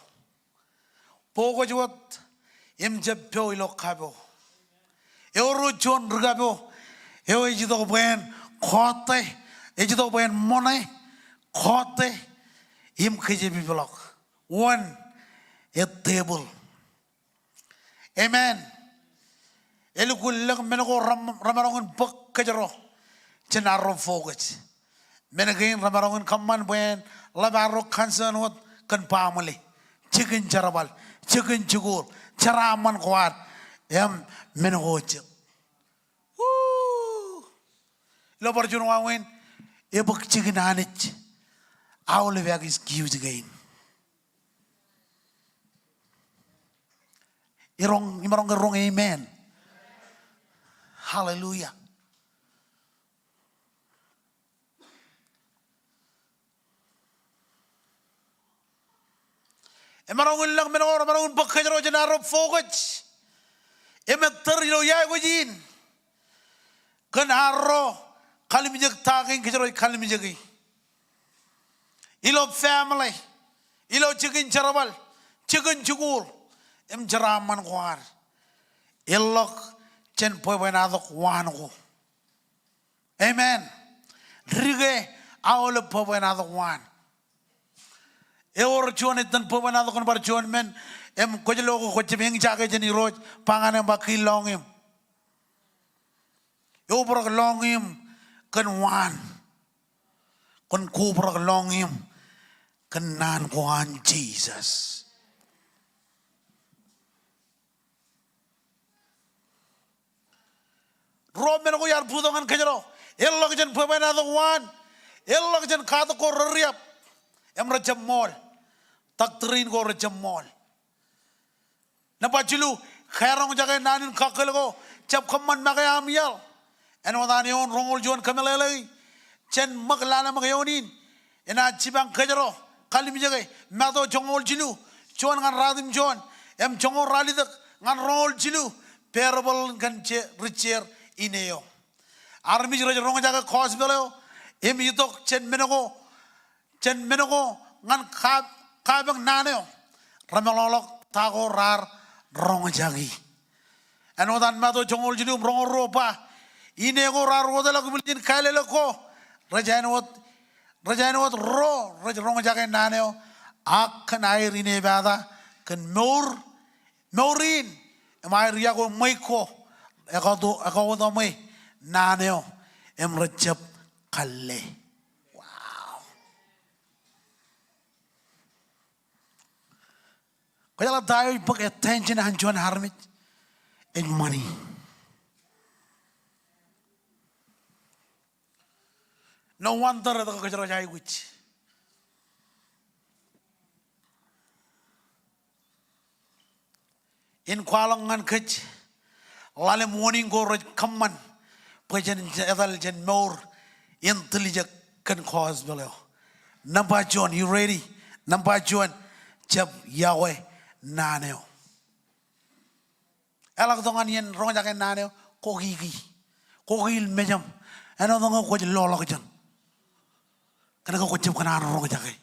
Bwe kwōj wōt im jab po ilo kapo. Ewōr juon ri kapo eo ej itok bwe en kọọte, ej itok bwe en ṃoṇe, kọọte im kōjepipḷọk wōn e table. Amen. Elukkuun ḷọk men ko rem-, remaroñ in bōk kōjro jān arro focus. Men kein remaroñ in kōṃṃan bwe en ḷap arro concern wōt kōn baaṃle, jikin jerbal, jikin jikuuḷ, jeraaṃṃan ko ad, im men ko jet. Woo! Ilo bar juon wāween, ebōk jikin Anij, aolep excuse kein. Iroñ, imaroñ ke roñ amen. Hallelujah. Emaroñ in ḷọk men ko remaroñ in bōk kōjro jān arro focus im ettōr ilo iāekwōj in kōn arro kalimjek ta kein kōjro ej kalimjeki. Ilo family, ilo jikin jerbal, jikin jikuuḷ, im jeraaṃṃan ko ad. Eḷḷọk jān bwebwenato waan ko. Amen. Dike aolep bwebwenato waan. Ewōr juon ej itōn bwebwenato kōn bar juon men, im kwōj lo ke kwōj jab eñjake jān Irooj, ba ñan e im ba kiiō lọñiṃ. Eobrak lọñiṃ kōn waan. Kwōn kobrak lọñiṃ kōn naan ko an Jisōs. Ruo men ko iar bōktok ñan kōjro. Eḷḷọk jān bwebwenato waan. Eḷḷọk jān katak ko reriab im rejjab ṃool. Doctrine ko rejjab ṃool. Nōṃba jilu, karoñjake naan in kakkōl ko, jab kōṃṃan make aṃ iaḷ. Āinwōt an eoon roñoul juon kōmeḷeḷeiki jān ṃōk lale ṃōk eoon in, enaaj jipañ kōjro, kalimjeke, Matu joñoul jilu, juon ñan ruatimjuon, im joñoul ralitōk ñan roñoul jilu, parable in kōn je-, ri jeer ine eo. Armej rej roñjake gospel eo, im itok jān men ko, jān men ko ñan ka-, kapañ naan eo, remeḷọkḷọk ta ko raar roñjaki. Āinwōt an Matu joñoul jilu im roñoul ruo ba, ine ko raar wōtlọk im ijin kālōtlọk ko, rej āinwōt, rej āinwōt ro rej roñjake naan eo, ak kōn aer inepata kōn mour, mour in, im aer iọkwe ṃweiuk ko, ekauto, ekauto ṃwe naan eo, im rejjab kalle. Wow. Kwōjeḷā ta eo ej bōk attention an juon armej? Ej ṃani. No wonder etke kōjro ej aikuj. In kwaḷọk ñan kōj, ḷalem warning ko rej kōṃṃan bwe jen etal jān mour in tiljek kōn gospel eo. Nōṃba juon, you ready? Nōṃba juon, jab yokwe naan eo. Eḷak tok ñan iien roñjake naan eo, kwō kiki, kwō kiil mejaṃ āinwōt ñe kwōj loḷọkjeṇ. Kōnke kwō jab kōṇaan roñjake.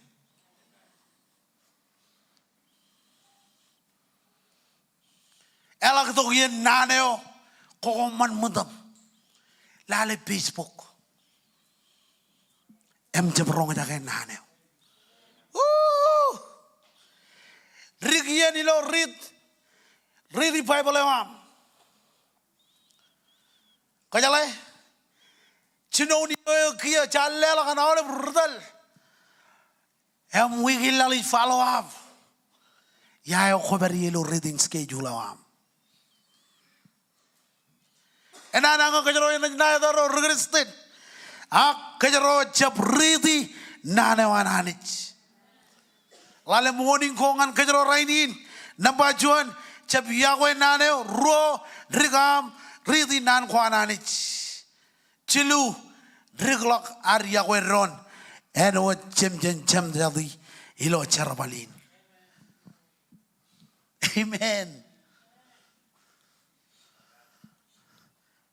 Eḷak tok iien naan eo, kwō kōṃṃan ṃōttan lale Facebook im jab roñjake naan eo. Woo! Dik iien ilo riit, riiti Baibōḷ eo aṃ. Kwōjeḷā, jinoin ilo kiiō jaar leḷọk an aolep ri tōl im wiik in laḷ ij follow up. Ia eo kwō pād ie ilo reading schedule eo aṃ? Enana ñe kōjro enaaj ṇa etaro ri Kristian ak kōjro jab riiti naan eo an Anij. Ḷalem warning ko ñan kōjro rainin. Nōṃba juon, jab yokwe naan eo. Ruo, dik aṃ riiti naan ko an Anij. Jilu, dikḷọk ad yokwe doon āinwōt jemjen jemjati ilo jerbal in. Amen.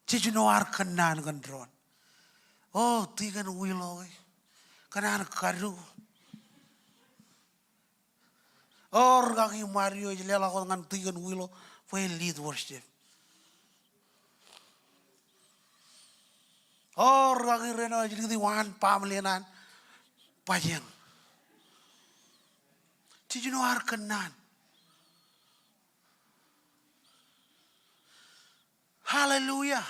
Jej jino ad kōnnaan kōn doon. O, Tikōn Wilo ke, kōn an kadu. O, rikaki Mario ej leḷọk wōt ñan Tikōn Wilo bwe en lead worship. O, rikaki Reno ej likūti waan baaṃle in an Bajjeñ. Jej jino ad kōnnaan. Hallelujah.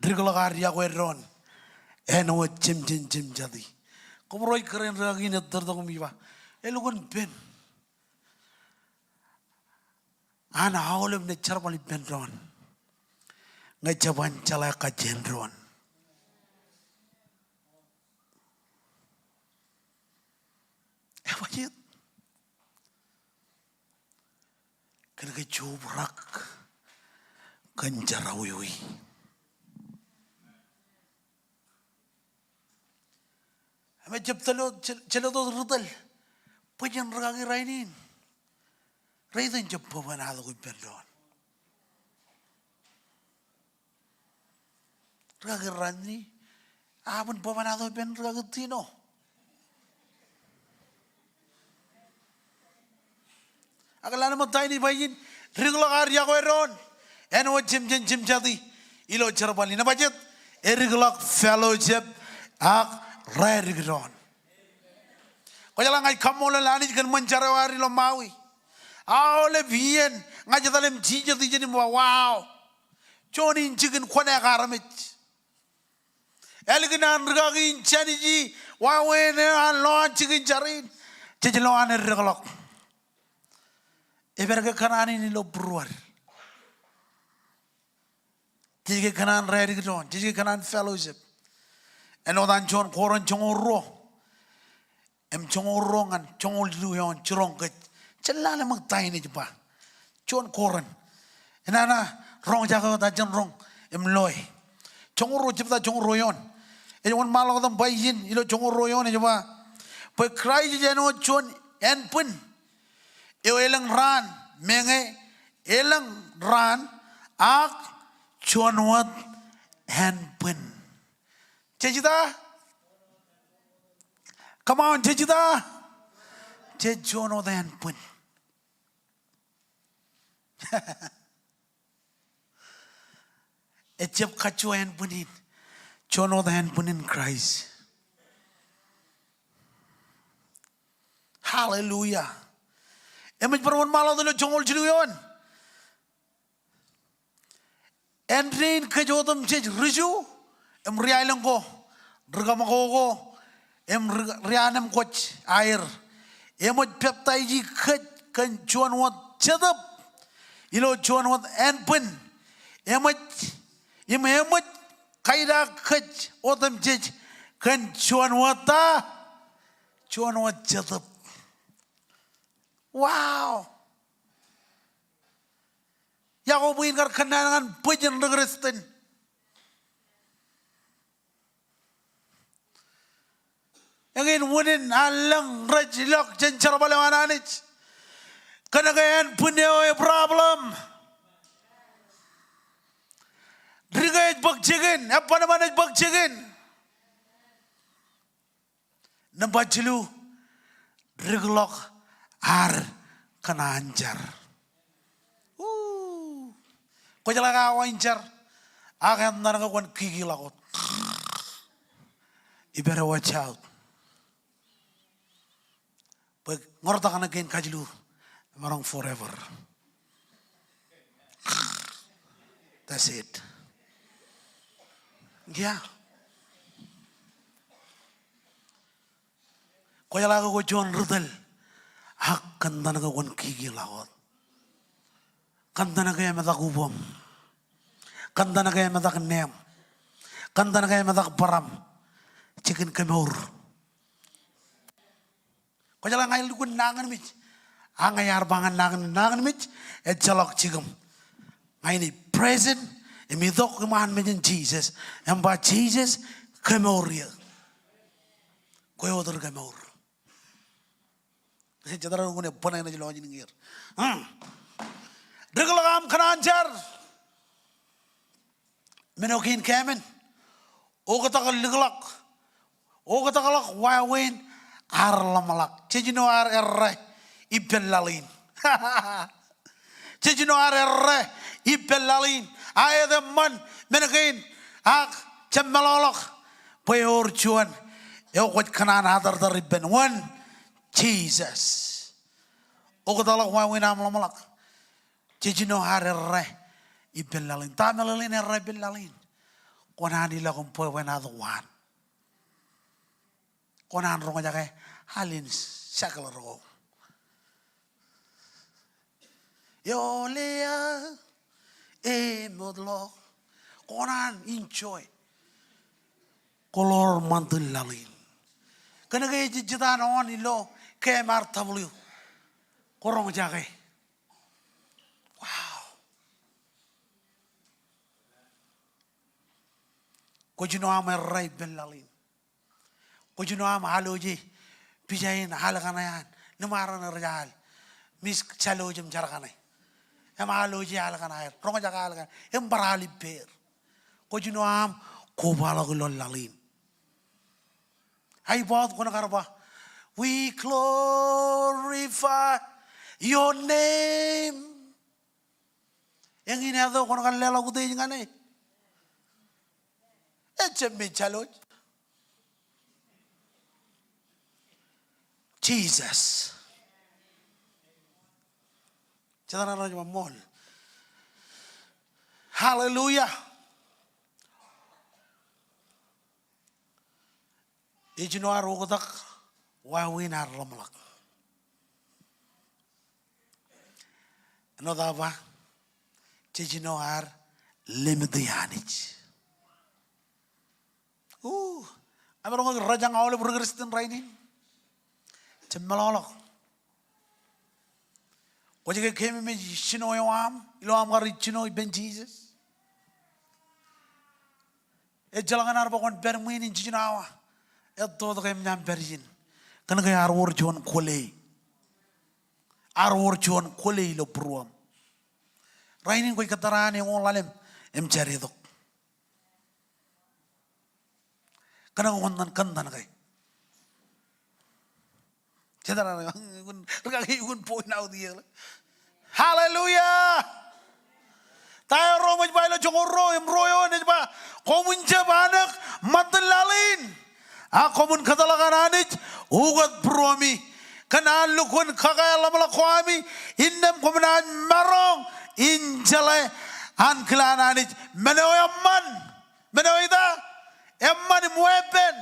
Dikḷọk ad yokwe doon āinwōt jemjen jemjati. Kōmro ej kōrā in rikaki in ettōr tok im ij ba, elukkuun pen an aolep naaj jerbal ippān doon ñe jeban jeḷā kajjien doon. Ebajeet. Kōnke jubrak kōn jerọwiwi. Im ejab tōl wōt, jel-, jelōt wōt ri tōl bwe jen rikaki rainin. Rej itōn jab bwebwenato ippān doon. Rikaki Ranni, eban bwebwenato ippān rikaki Tino. Ak lale ṃōk ta in ij ba ijin, dikḷọk ad yokwe doon āinwōt jemjen jemjati ilo jerbal in. Ebajeet, edikḷọk fellowship ak rādik doon. Kwōjeḷā ña ij kaṃṃoolol Anij kōn ṃōn jar eo ad ilo Maui. Aolep iien ña ij etal im jijet ijin im ba, wow. Juon in jikin kwōnaaj armej. Ālikin an rikaki in jāniji wāween eo an lowaan jikin jar in, jej lowaan eddekḷọk. Ej pād ke kōṇaan in ilo būruod. Jej ke kōṇaan rādik doon, jej ke kōṇaan fellowship. Āinwōt an Juon Korint joñoul ruo im joñoul ruo ñan joñoul jilu eoon jiroñ kōj. Jen lale ṃōk ta in ej ba. Juon Korint. Enana roñjake wōt, ak jen roñ im loe. Joñoul ruo, jebta joñoul ruo eoon. Ej wōnṃaanḷọk wōt im ba ijin ilo joñoul ruo eoon ej ba, bwe Kraist ej āinwōt juon ānbwin eo elōñ raan, meñe elōñ raan, ak juon wōt ānbwin. Jej ita? Come on, jej ita? Jej juon wōt ānbwin. Ejjab kajju ānbwin in. Juon wōt ānbwin in Kraist. Hallelujah. Im ej bar wōnṃaanḷọk ilo joñoul jilu eoon. Āindein kōj otemjej ri-Ju im ri-aelōñ ko, ri-kaṃakoko im ri, ri-anemkwōj aer, Eṃōj peptaiji kōj kōn juon wōt Jetōb ilo juon wōt ānbwin. Eṃōj, im eṃōj kaida kōj otemjej kōn juon wōt ta, juon wōt Jetōb. Wow. Iọkwe bwe in kar kōnnaan ñan bwijin ri Kristian. Eñin unin ear lōñ rej ilọk jān jerbal eo an Anij. Kōnke ānbwin eo e problem. Dike ej bōk jikin, eban eban ej bōk jikin. Nōṃba jilu, dikḷọk ad kōṇaan jar. Ooh. Kwōjeḷā ke awa in jar, ak etan ke kwōn kikiḷọk wōt. Ippād watch out. Bwe ñortak ṇe kein kajilu, emaroñ forever. That's it. Yeah. Kwōjeḷā ke kwō juon ri tōl, ak kōn etan ke kwōn kikiḷọk wōt. Kōn etan ke emetak ubōṃ. Kōn etan ke emetak neeṃ. Kōn etan ke emetak bōraṃ. Jikin kemour. Kwōjeḷā ña ilukkuun nañinmej. Ak ña iar ba ñan nañinmej, nañinmej, ejjeḷọk jikiṃ. Ña inaaj present im itok iṃaan mejān Jisōs. Im ba Jisōs, kemour eō. Kwe wōt ri kemour. Jet ro ukun e bōd ṇe enaaj lọjilñier. Hmm. Dikḷọk aṃ kōṇaan jar. Men eo kein kāmen. Oktak likḷọk. Oktakḷọk wāween ad ḷōmṇak. Jej jino ad errā ippān laḷ in. Jej jino ad errā ippān laḷ in. A ej eṃṃan men kein. Ak jab meḷọkḷọk. Bwe ewōr juon eo kwōj kōṇaan atartar ippān. Wōn? Jisōs. Oktakḷọk wāween aṃ ḷōmṇak. Jej jino ad errā ippān laḷ in. Ta meḷeḷein errā ippān laḷ in? Kwō naan ilọk im bwebwenato waan. Kwō naan roñjake al in secular ko. Eolea, eṃootḷọk. Kwō naan enjoy. Kwō ḷoor ṃantin laḷ in. Kōnke ej jitōñ ioon ilo K M R W. Kwō roñjake. Wow. Kwō jino aṃ errā ippān laḷ in. Kwō jino aṃ aloje pija in al kaṇe an. Nōṃarein rej al. Mis Jalooj im jar kaṇe. Im aloje al kaṇe aer. Roñjake al kaṇe. Im bar al ippāer. Kwō jino aṃ kobaḷọk ilo laḷ in. Ak iba wōt kwōn kar ba, "We glorify your name." Eñin eto kwōn kar leḷọk utiej ñan e. Ejjab me Jalooj. Jisōs. Jitōñ ro rej ba ṃool. Hallelujah. Ej jino ad oktak wāween ad ḷōmṇak. Āinwōt aō ba, jej jino ad limiti Anij. Ooh, emaroñ ke rōjañ aolep ri Kristian rainin? Jab meḷọkḷọk. Kwōj ke keememej jino eo aṃ, ilo aṃ kar ijjino ippān Jisōs? Ejjeḷọk enaaj ba kwōn pād ṃwiin in jijino awa. Etto tok eṃōj aṃ pād ijin. Kōnke ear wōr juon kwōle. Ear wōr juon kwōle ilo būruōṃ. Rainin kwōj kōttar an eñoul ḷalem im jade tok. Kōnke kwōn kōn etan ke. Jitōñ ro, rikaki ukun point out ie. Hallelujah. Ta eo ro ṃōj ba ilo joñoul ruo im ruo eoon ej ba, koṃwin jab anōk ṃantin laḷ in. Ak koṃwin kōtḷọk an Anij ukōt būruōmi. Kōn an lukkuun kake ḷōmṇak ko ami, innām koṃ naaj maroñ in jeḷā ankilaan Anij. Men eo eṃṃan. Men eo ita? Eṃṃan im weeppān.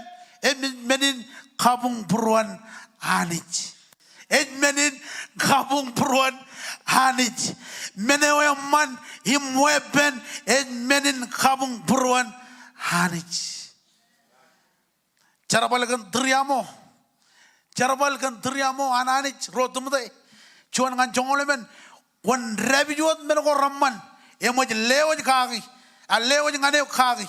Im men in kabuñ būruon Anij. ej men in kabuñ būruon Anij. Men eo eṃṃan im weeppān ej men in kabuñ būruon Anij. Jerbal kōn tūriaṃo. Jerbal kōn tūriaṃo an Anij ro tūmte. Juon ñan joñoul emān. Kwōn dāpij wōt men ko reṃṃan. Eṃōj lewōj kaki. A lewōj ñan eok kaki.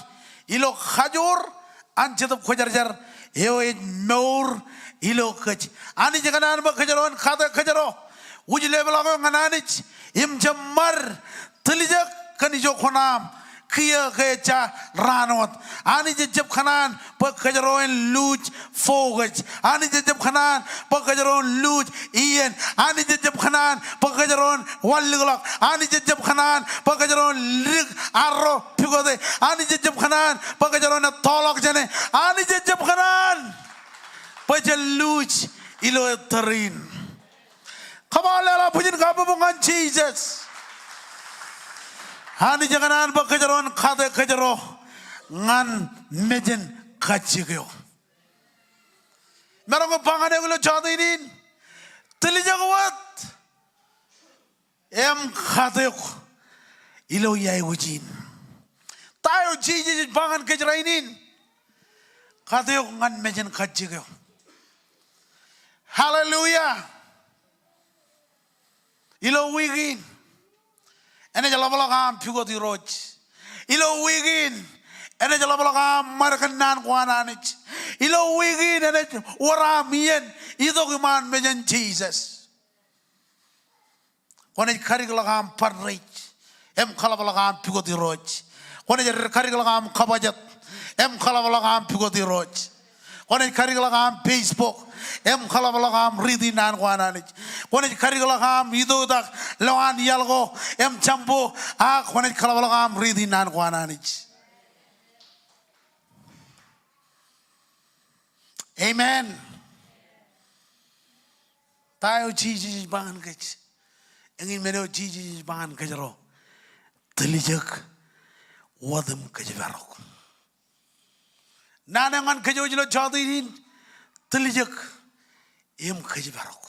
Ilo kajoor an Jetōb Kwōjarjar eo ej mour ilo kōj. Anij ekōṇaan bwe kōjro en kate kōjro. Wūjlepḷọk eok ñan Anij im jab ṃad tiljek kōn ijo kuṇaaṃ kiiō ke ejja raan wōt. Anij ejab kōṇaan bwe kōjro en luuj focus. Anij ejab kōṇaan bwe kōjro en luuj iien. Anij ejab kōṇaan bwe kōjro en wanlōñḷọk. Anij ejab kōṇaan bwe kōjro en dik arro pukote. Anij ejab kōṇaan bwe kōjro en ettoḷọk jāne. Anij ejab kōṇaan bwe jen luuj ilo ettōr in. Come on, leḷọk bwijin kabbokbok ñan Jisōs. Anij ekōṇaan bwe kōjro en kate kōjro ñan mejān kajjik eo. Maroñ ke ba ñan eok ilo jọteen in, tiljek wōt im kate eok ilo iāekwōj in. Ta eo Jisōs ej ba ñan kōj rainin? Kate eok ñan mejān kajjik eo. Hallelujah. Ilo wiik in, enaaj ḷapḷọk aṃ pukot Irooj. Ilo wiik in, enaaj ḷapḷọk aṃ ṃad kōn naan ko an Anij. Ilo wiik in, enaaj wōr aṃ iien itok iṃaan mejān Jisōs. Kwōnaaj kadikḷọk aṃ bar rej im kaḷapḷọk aṃ pukot Irooj. Kwōnaaj kadikḷọk aṃ kabajet im kaḷapḷọk aṃ pukot Irooj. Kwōnaaj kadikḷọk aṃ Facebook im kaḷapḷọk aṃ riiti naan ko an Anij. Kwōnaaj kadikḷọk aṃ itoitak lowaan iaḷ ko im jambo, ak kwōnaaj kaḷapḷọk aṃ riiti naan ko an Anij. Amen. Ta eo Jisōs ej ba ñan kōj? Eñin men eo Jisōs ej ba ñan kōjro. Tiljek wōt im kōjparok. Naan eo ñan kōj wōj ilo jọteen in, tiljek im kōjparok.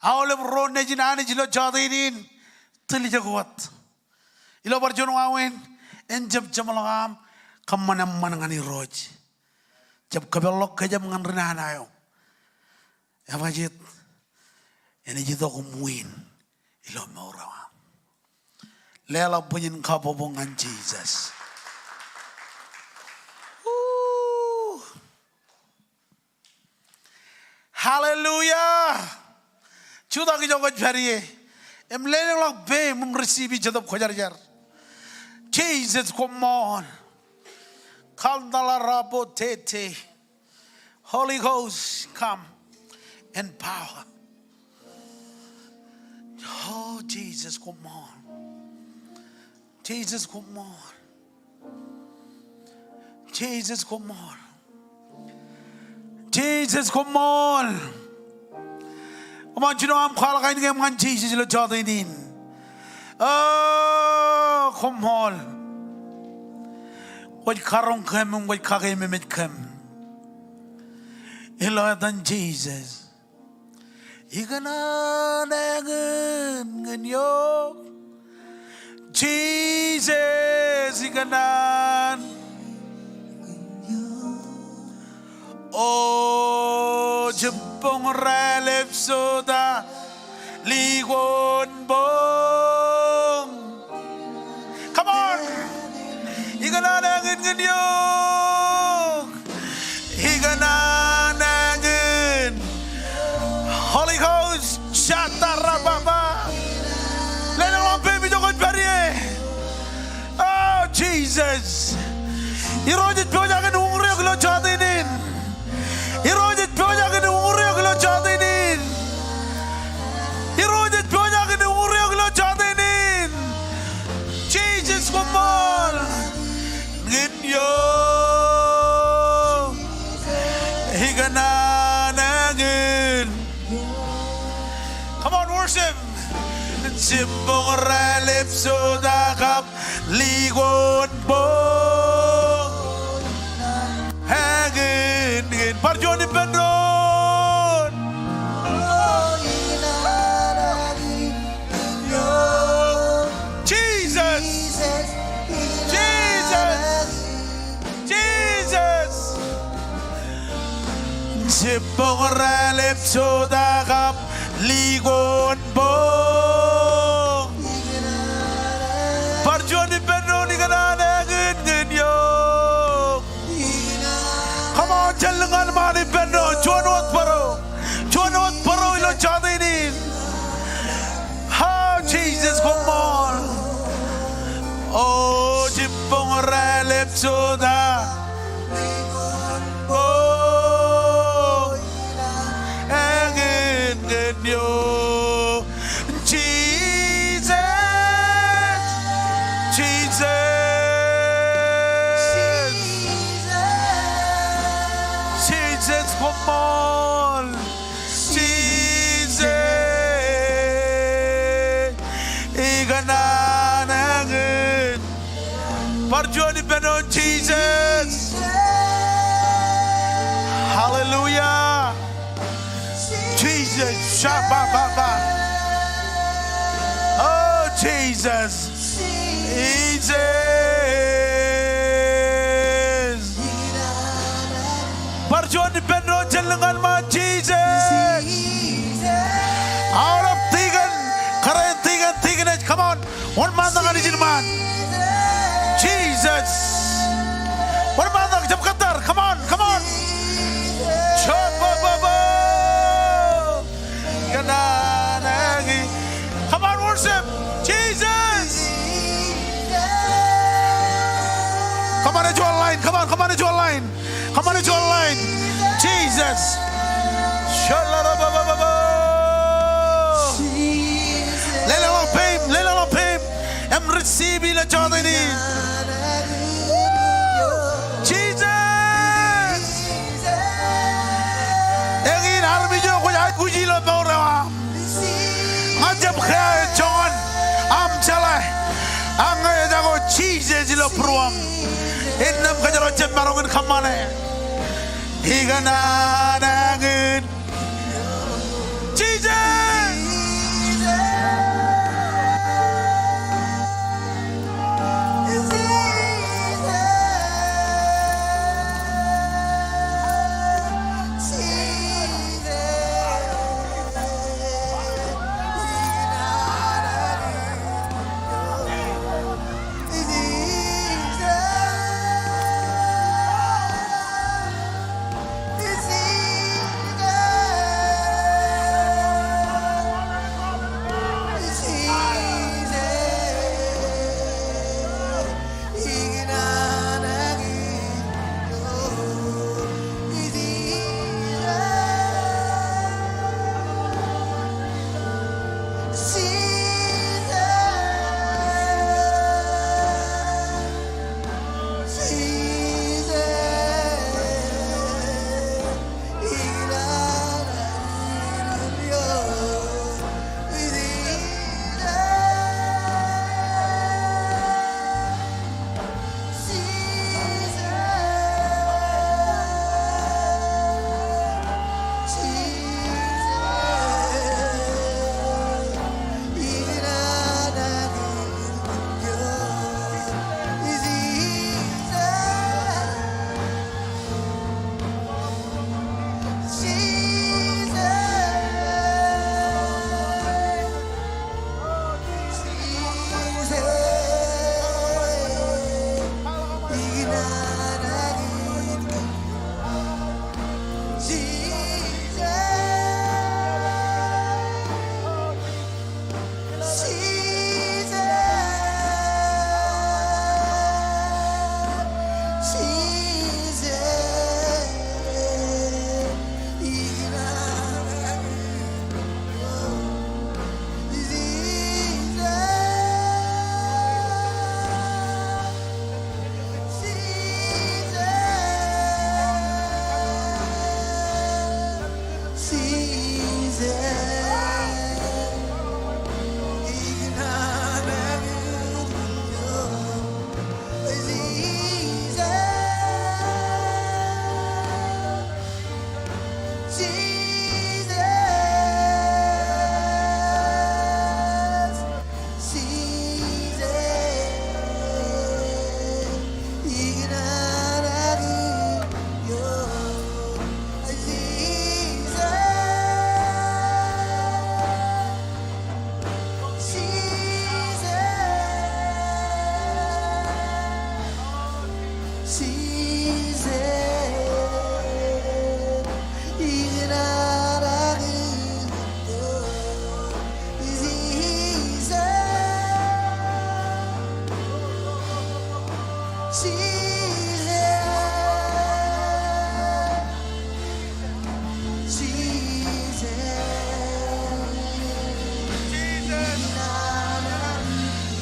Aolep ro nejin Anij ilo jọteen in, tiljek wōt. Ilo bar juon wāween, en jab jeṃḷọk aṃ kōṃṃan eṃṃan ñan Irooj. Jab kōpeḷḷọk kōjām ñan ri nana eo. Ebajjeet, enaaj itok im win ilo mour eo aṃ. Leḷọk bwijin kabbokbok ñan Jisōs. Woo. Hallelujah. Jutak ijo kwōj pād ie im lelōñḷọk peiṃ im receive Jetōb Kwōjarjar. Jesus, koṃṃool. Kaldala rabo tete. Holy Ghost, come in power. Oh, Jesus, koṃṃool. Jesus, koṃṃool. Jesus, koṃṃool. Jesus, koṃṃool. Come on, jino aṃ kwaḷọk ainikieṃ ñan Jisōs ilo jọteen in. Oh, koṃṃool. Kwōj karoñ kōm im kwōj kakeememej kōm. Ilo etan Jisōs. Ikōṇaan eñin ñan eok. Jisōs ikōṇaan. O jibboñ rālep sota likoon boñ. Come on. Ikōṇaan eñin ñan eok. Ikōṇaan eñin. Holy Ghost, shatarababa. Lelōñḷọk peiṃ ijo kwōj pād ie. Oh, Jesus. Irooj ej pojak in uñūr eok ilo jọteen in. Irooj ej pojak in uñūr eok ilo jọteen in. Irooj ej pojak in uñūr eok ilo jọteen in. Jesus, koṃṃool. Ñan eok. Ikōṇaan eñin. Come on, worship. Jibboñ rālep sota kab likoon boñ. Eñin, ñan bar juon ippān doon. Jibboñ rālep jota kab likoon boñ. Bar juon ippān doon, ikōṇaan eñin ñan eok. Come on, jen lōñ ñan ṃaan ippān doon, juon wōt bōro. Juon wōt bōro ilo jota in. Ha, Jesus, come on. O jibboñ rālep jota. O, eñin ñan eok. Jesus, Jesus, Jesus, come on. Jesus, ikōṇaan eñin. Bar juon ippān doon, Jesus. Hallelujah. Jesus. Sha ba ba ba. Oh, Jesus. Jesus. Bar juon ippān doon, jen lōñ ñan ṃaan, Jesus. Aolep tikōn, kōrā in tikōn, tikōn ej, come on. Wōnṃaantak Anij in ṃaan. Jesus. Wōnṃaantak, jab kōttar. Come on, come on. Jab ba ba ba. Ikōṇaan eñin. Come on, worship. Jesus. Come on, ej juon line. Come on, come on, ej juon line. Come on, ej juon line. Jesus. Shalalabababa. Lelōñḷọk peiṃ, lelōñḷọk peiṃ. Im receive ilo jota in. Jesus. Eñin armej eo kwōj aikuj ilo mour eo aṃ. Ña jab kea joñan aṃ jeḷā. Ak ñe ejako Jesus ilo būruōṃ, innām kōjro jab maroñ in kōṃṃane. Ikōṇaan eñin. Jesus!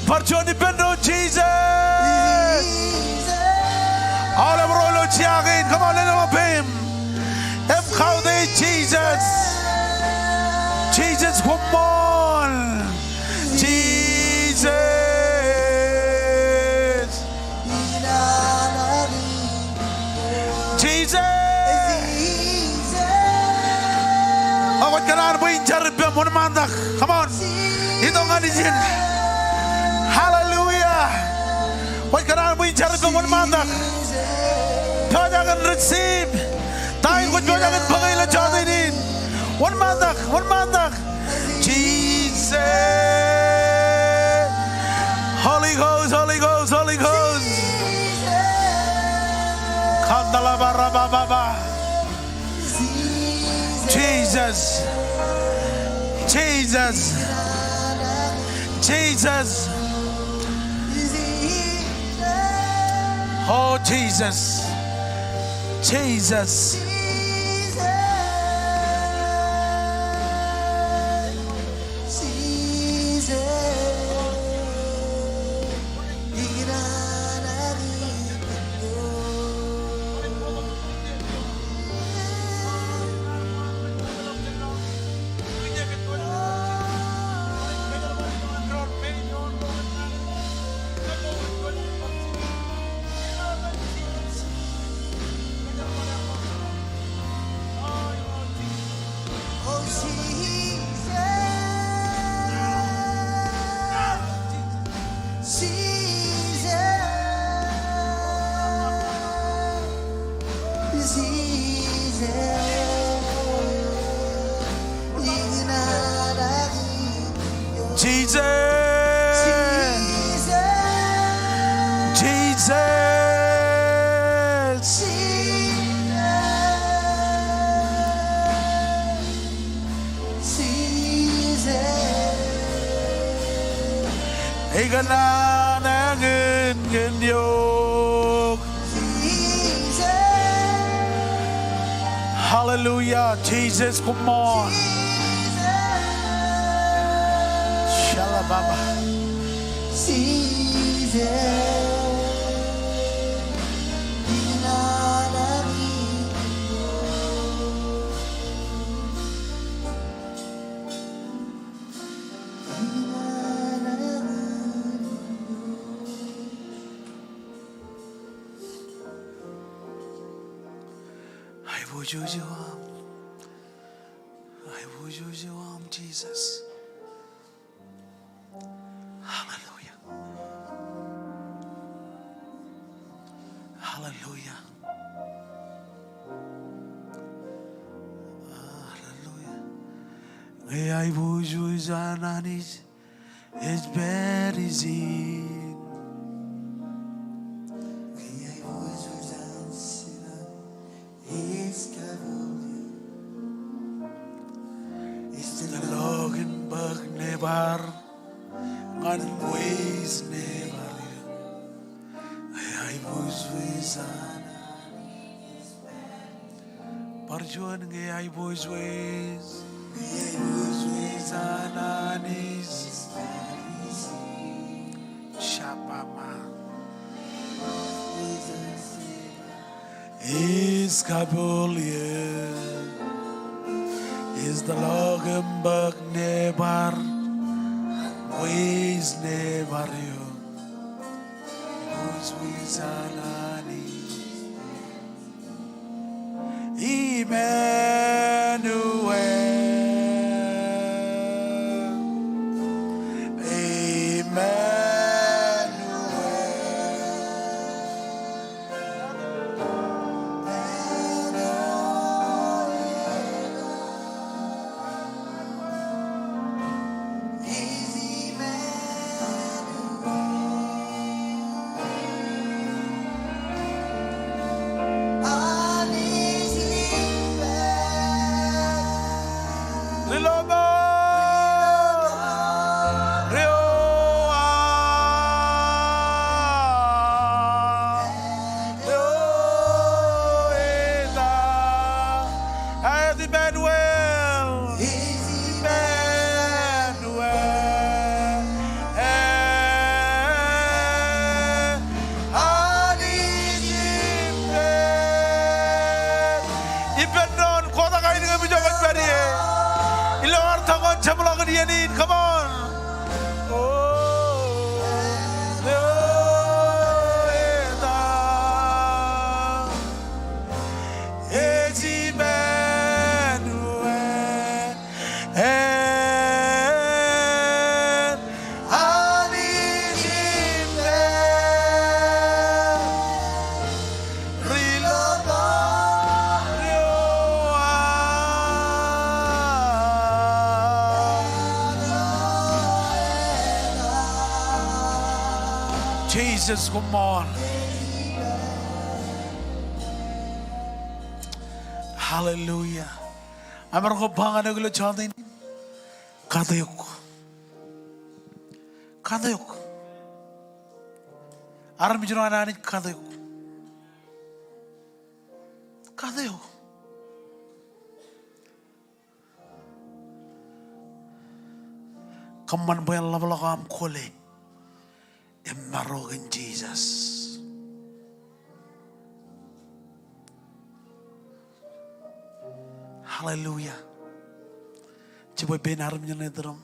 Bar juon ippān doon, Jisōs. Aolep ro ilo jea kein, come on, leḷọk peiṃ. Im kautiej Jisōs. Jisōs, koṃṃool. Jisōs. Jisōs. O, kwōj kōṇaan bwe in jar ippem, wōnṃaantak. Come on. Itok ñan ijin. Hallelujah. Kwōj kōṇaan bwe in jar ippem, wōnṃaantak. Pojak in receive ta in kwōj pojak in bōke ilo jota in. Wōnṃaantak, wōnṃaantak. Jisōs. Holy Ghost, Holy Ghost, Holy Ghost. Kandalabarababa. Jisōs. Jisōs. Jisōs. O Jisōs. Jisōs. Jisōs. Jisōs. Ikōṇaan eñin kōn eok. Hallelujah, Jisōs, koṃṃool. Shalababa. Aiboojoj eo aṃ. Aiboojoj eo aṃ, Jisōs. Hallelujah. Hallelujah. Hallelujah. Ñe aiboojoj an Anij ej pād ijin. Ñe aiboojoj an Setan ej kabuñ eō. Ej tōllọkin bōk nebar ñan wōj nebar eō. Ñe aiboojoj an Anij. Bar juon, ñe aiboojoj. Ñe aiboojoj an Anij. Shabama. Ej kabuñ eō. Ej tōllọkin bōk nebar. Wōj nebar eō. Aiboojoj an Anij. Emmanuel. Emmanuel. Emmanuel. Emmanuel. Jeṃḷọkin iien in, come on. Jesus, koṃṃool. Hallelujah. Emaroñ ke ba ñan eok ilo jota in? Kate eok. Kate eok. Armej ro an Anij, kate eok. Kate eok. Kōṃṃan bwe en ḷapḷọk aṃ kwōle im maro kōn Jisōs. Hallelujah. Jibwe pein armej ṇe tūrōṃ.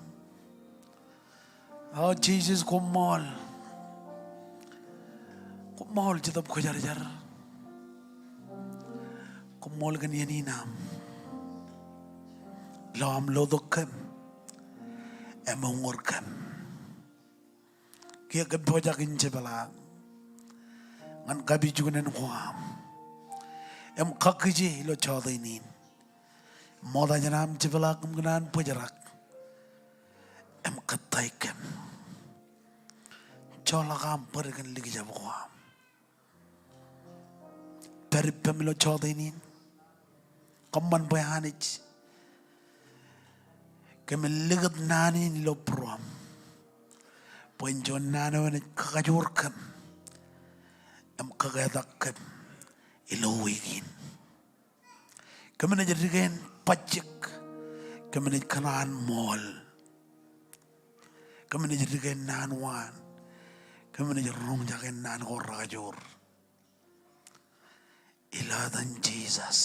O Jisōs, koṃṃool. Koṃṃool Jetōb Kwōjarjar. Koṃṃool kōn iien in aṃ ilo aṃ lotok kōm im uñūr kōm. Kiiō kōm pojak in jepḷaak ñan kapijuknen ko am im kakkije ilo jota in. Ṃokta jān am jepḷaak kōm kōṇaan bōjrak im kōttāik kōm. Joḷọk aṃ bōd kōn likjab ko am. Pād ippem ilo jota in. Kōṃṃan bwe Anij kōmin likūt naan in ilo būruōṃ bwe en juon naan eo enaaj kakajoor kōm im kōketak kōm ilo wiik in. Kōm naaj dikeen bajjek. Kōm naaj kōṇaan ṃool. Kōm naaj dikeen naan waan. Kōm naaj roñjake naan ko rekajoor. Ilo etan Jisōs.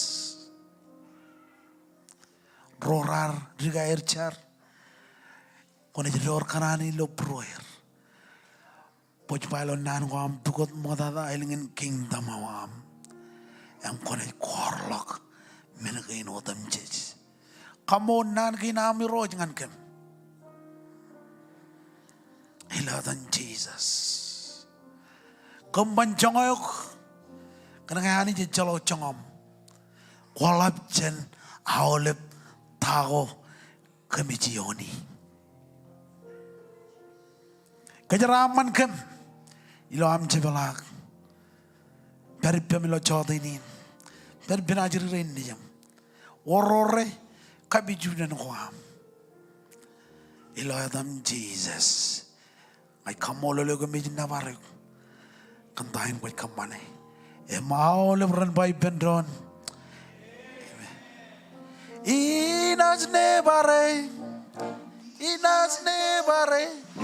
Ro raar dike aer jar, kwōnaaj door kōṇaan ilo būrueir. Bōjba ilo naan ko aṃ pukot ṃoktata, elōñ in kingdom eo aṃ. Im kwōnaaj kọọrḷọk men kein otemjej. Kaṃṃool naan kein aṃ Irooj ñan kōm. Ilo etan Jisōs. Kōm ban joñak eok. Kōnke Anij ejjeḷọk joñak aṃ. Kwaḷọk jān aolep ta ko kōmij iiooni. Kōjeraaṃṃan kōm ilo am jepḷaak. Pād ippem ilo jota in. Pād ippem ajri rein nejūṃ. Orore kapijuknen ko am. Ilo etan Jisōs. Ña ij kaṃṃoolol eok im ij nōbar eok kōn ta in kwōj kōṃṃane. Im aolep ren ba ippān doon, amen. Inaaj nōbar e. Inaaj nōbar e.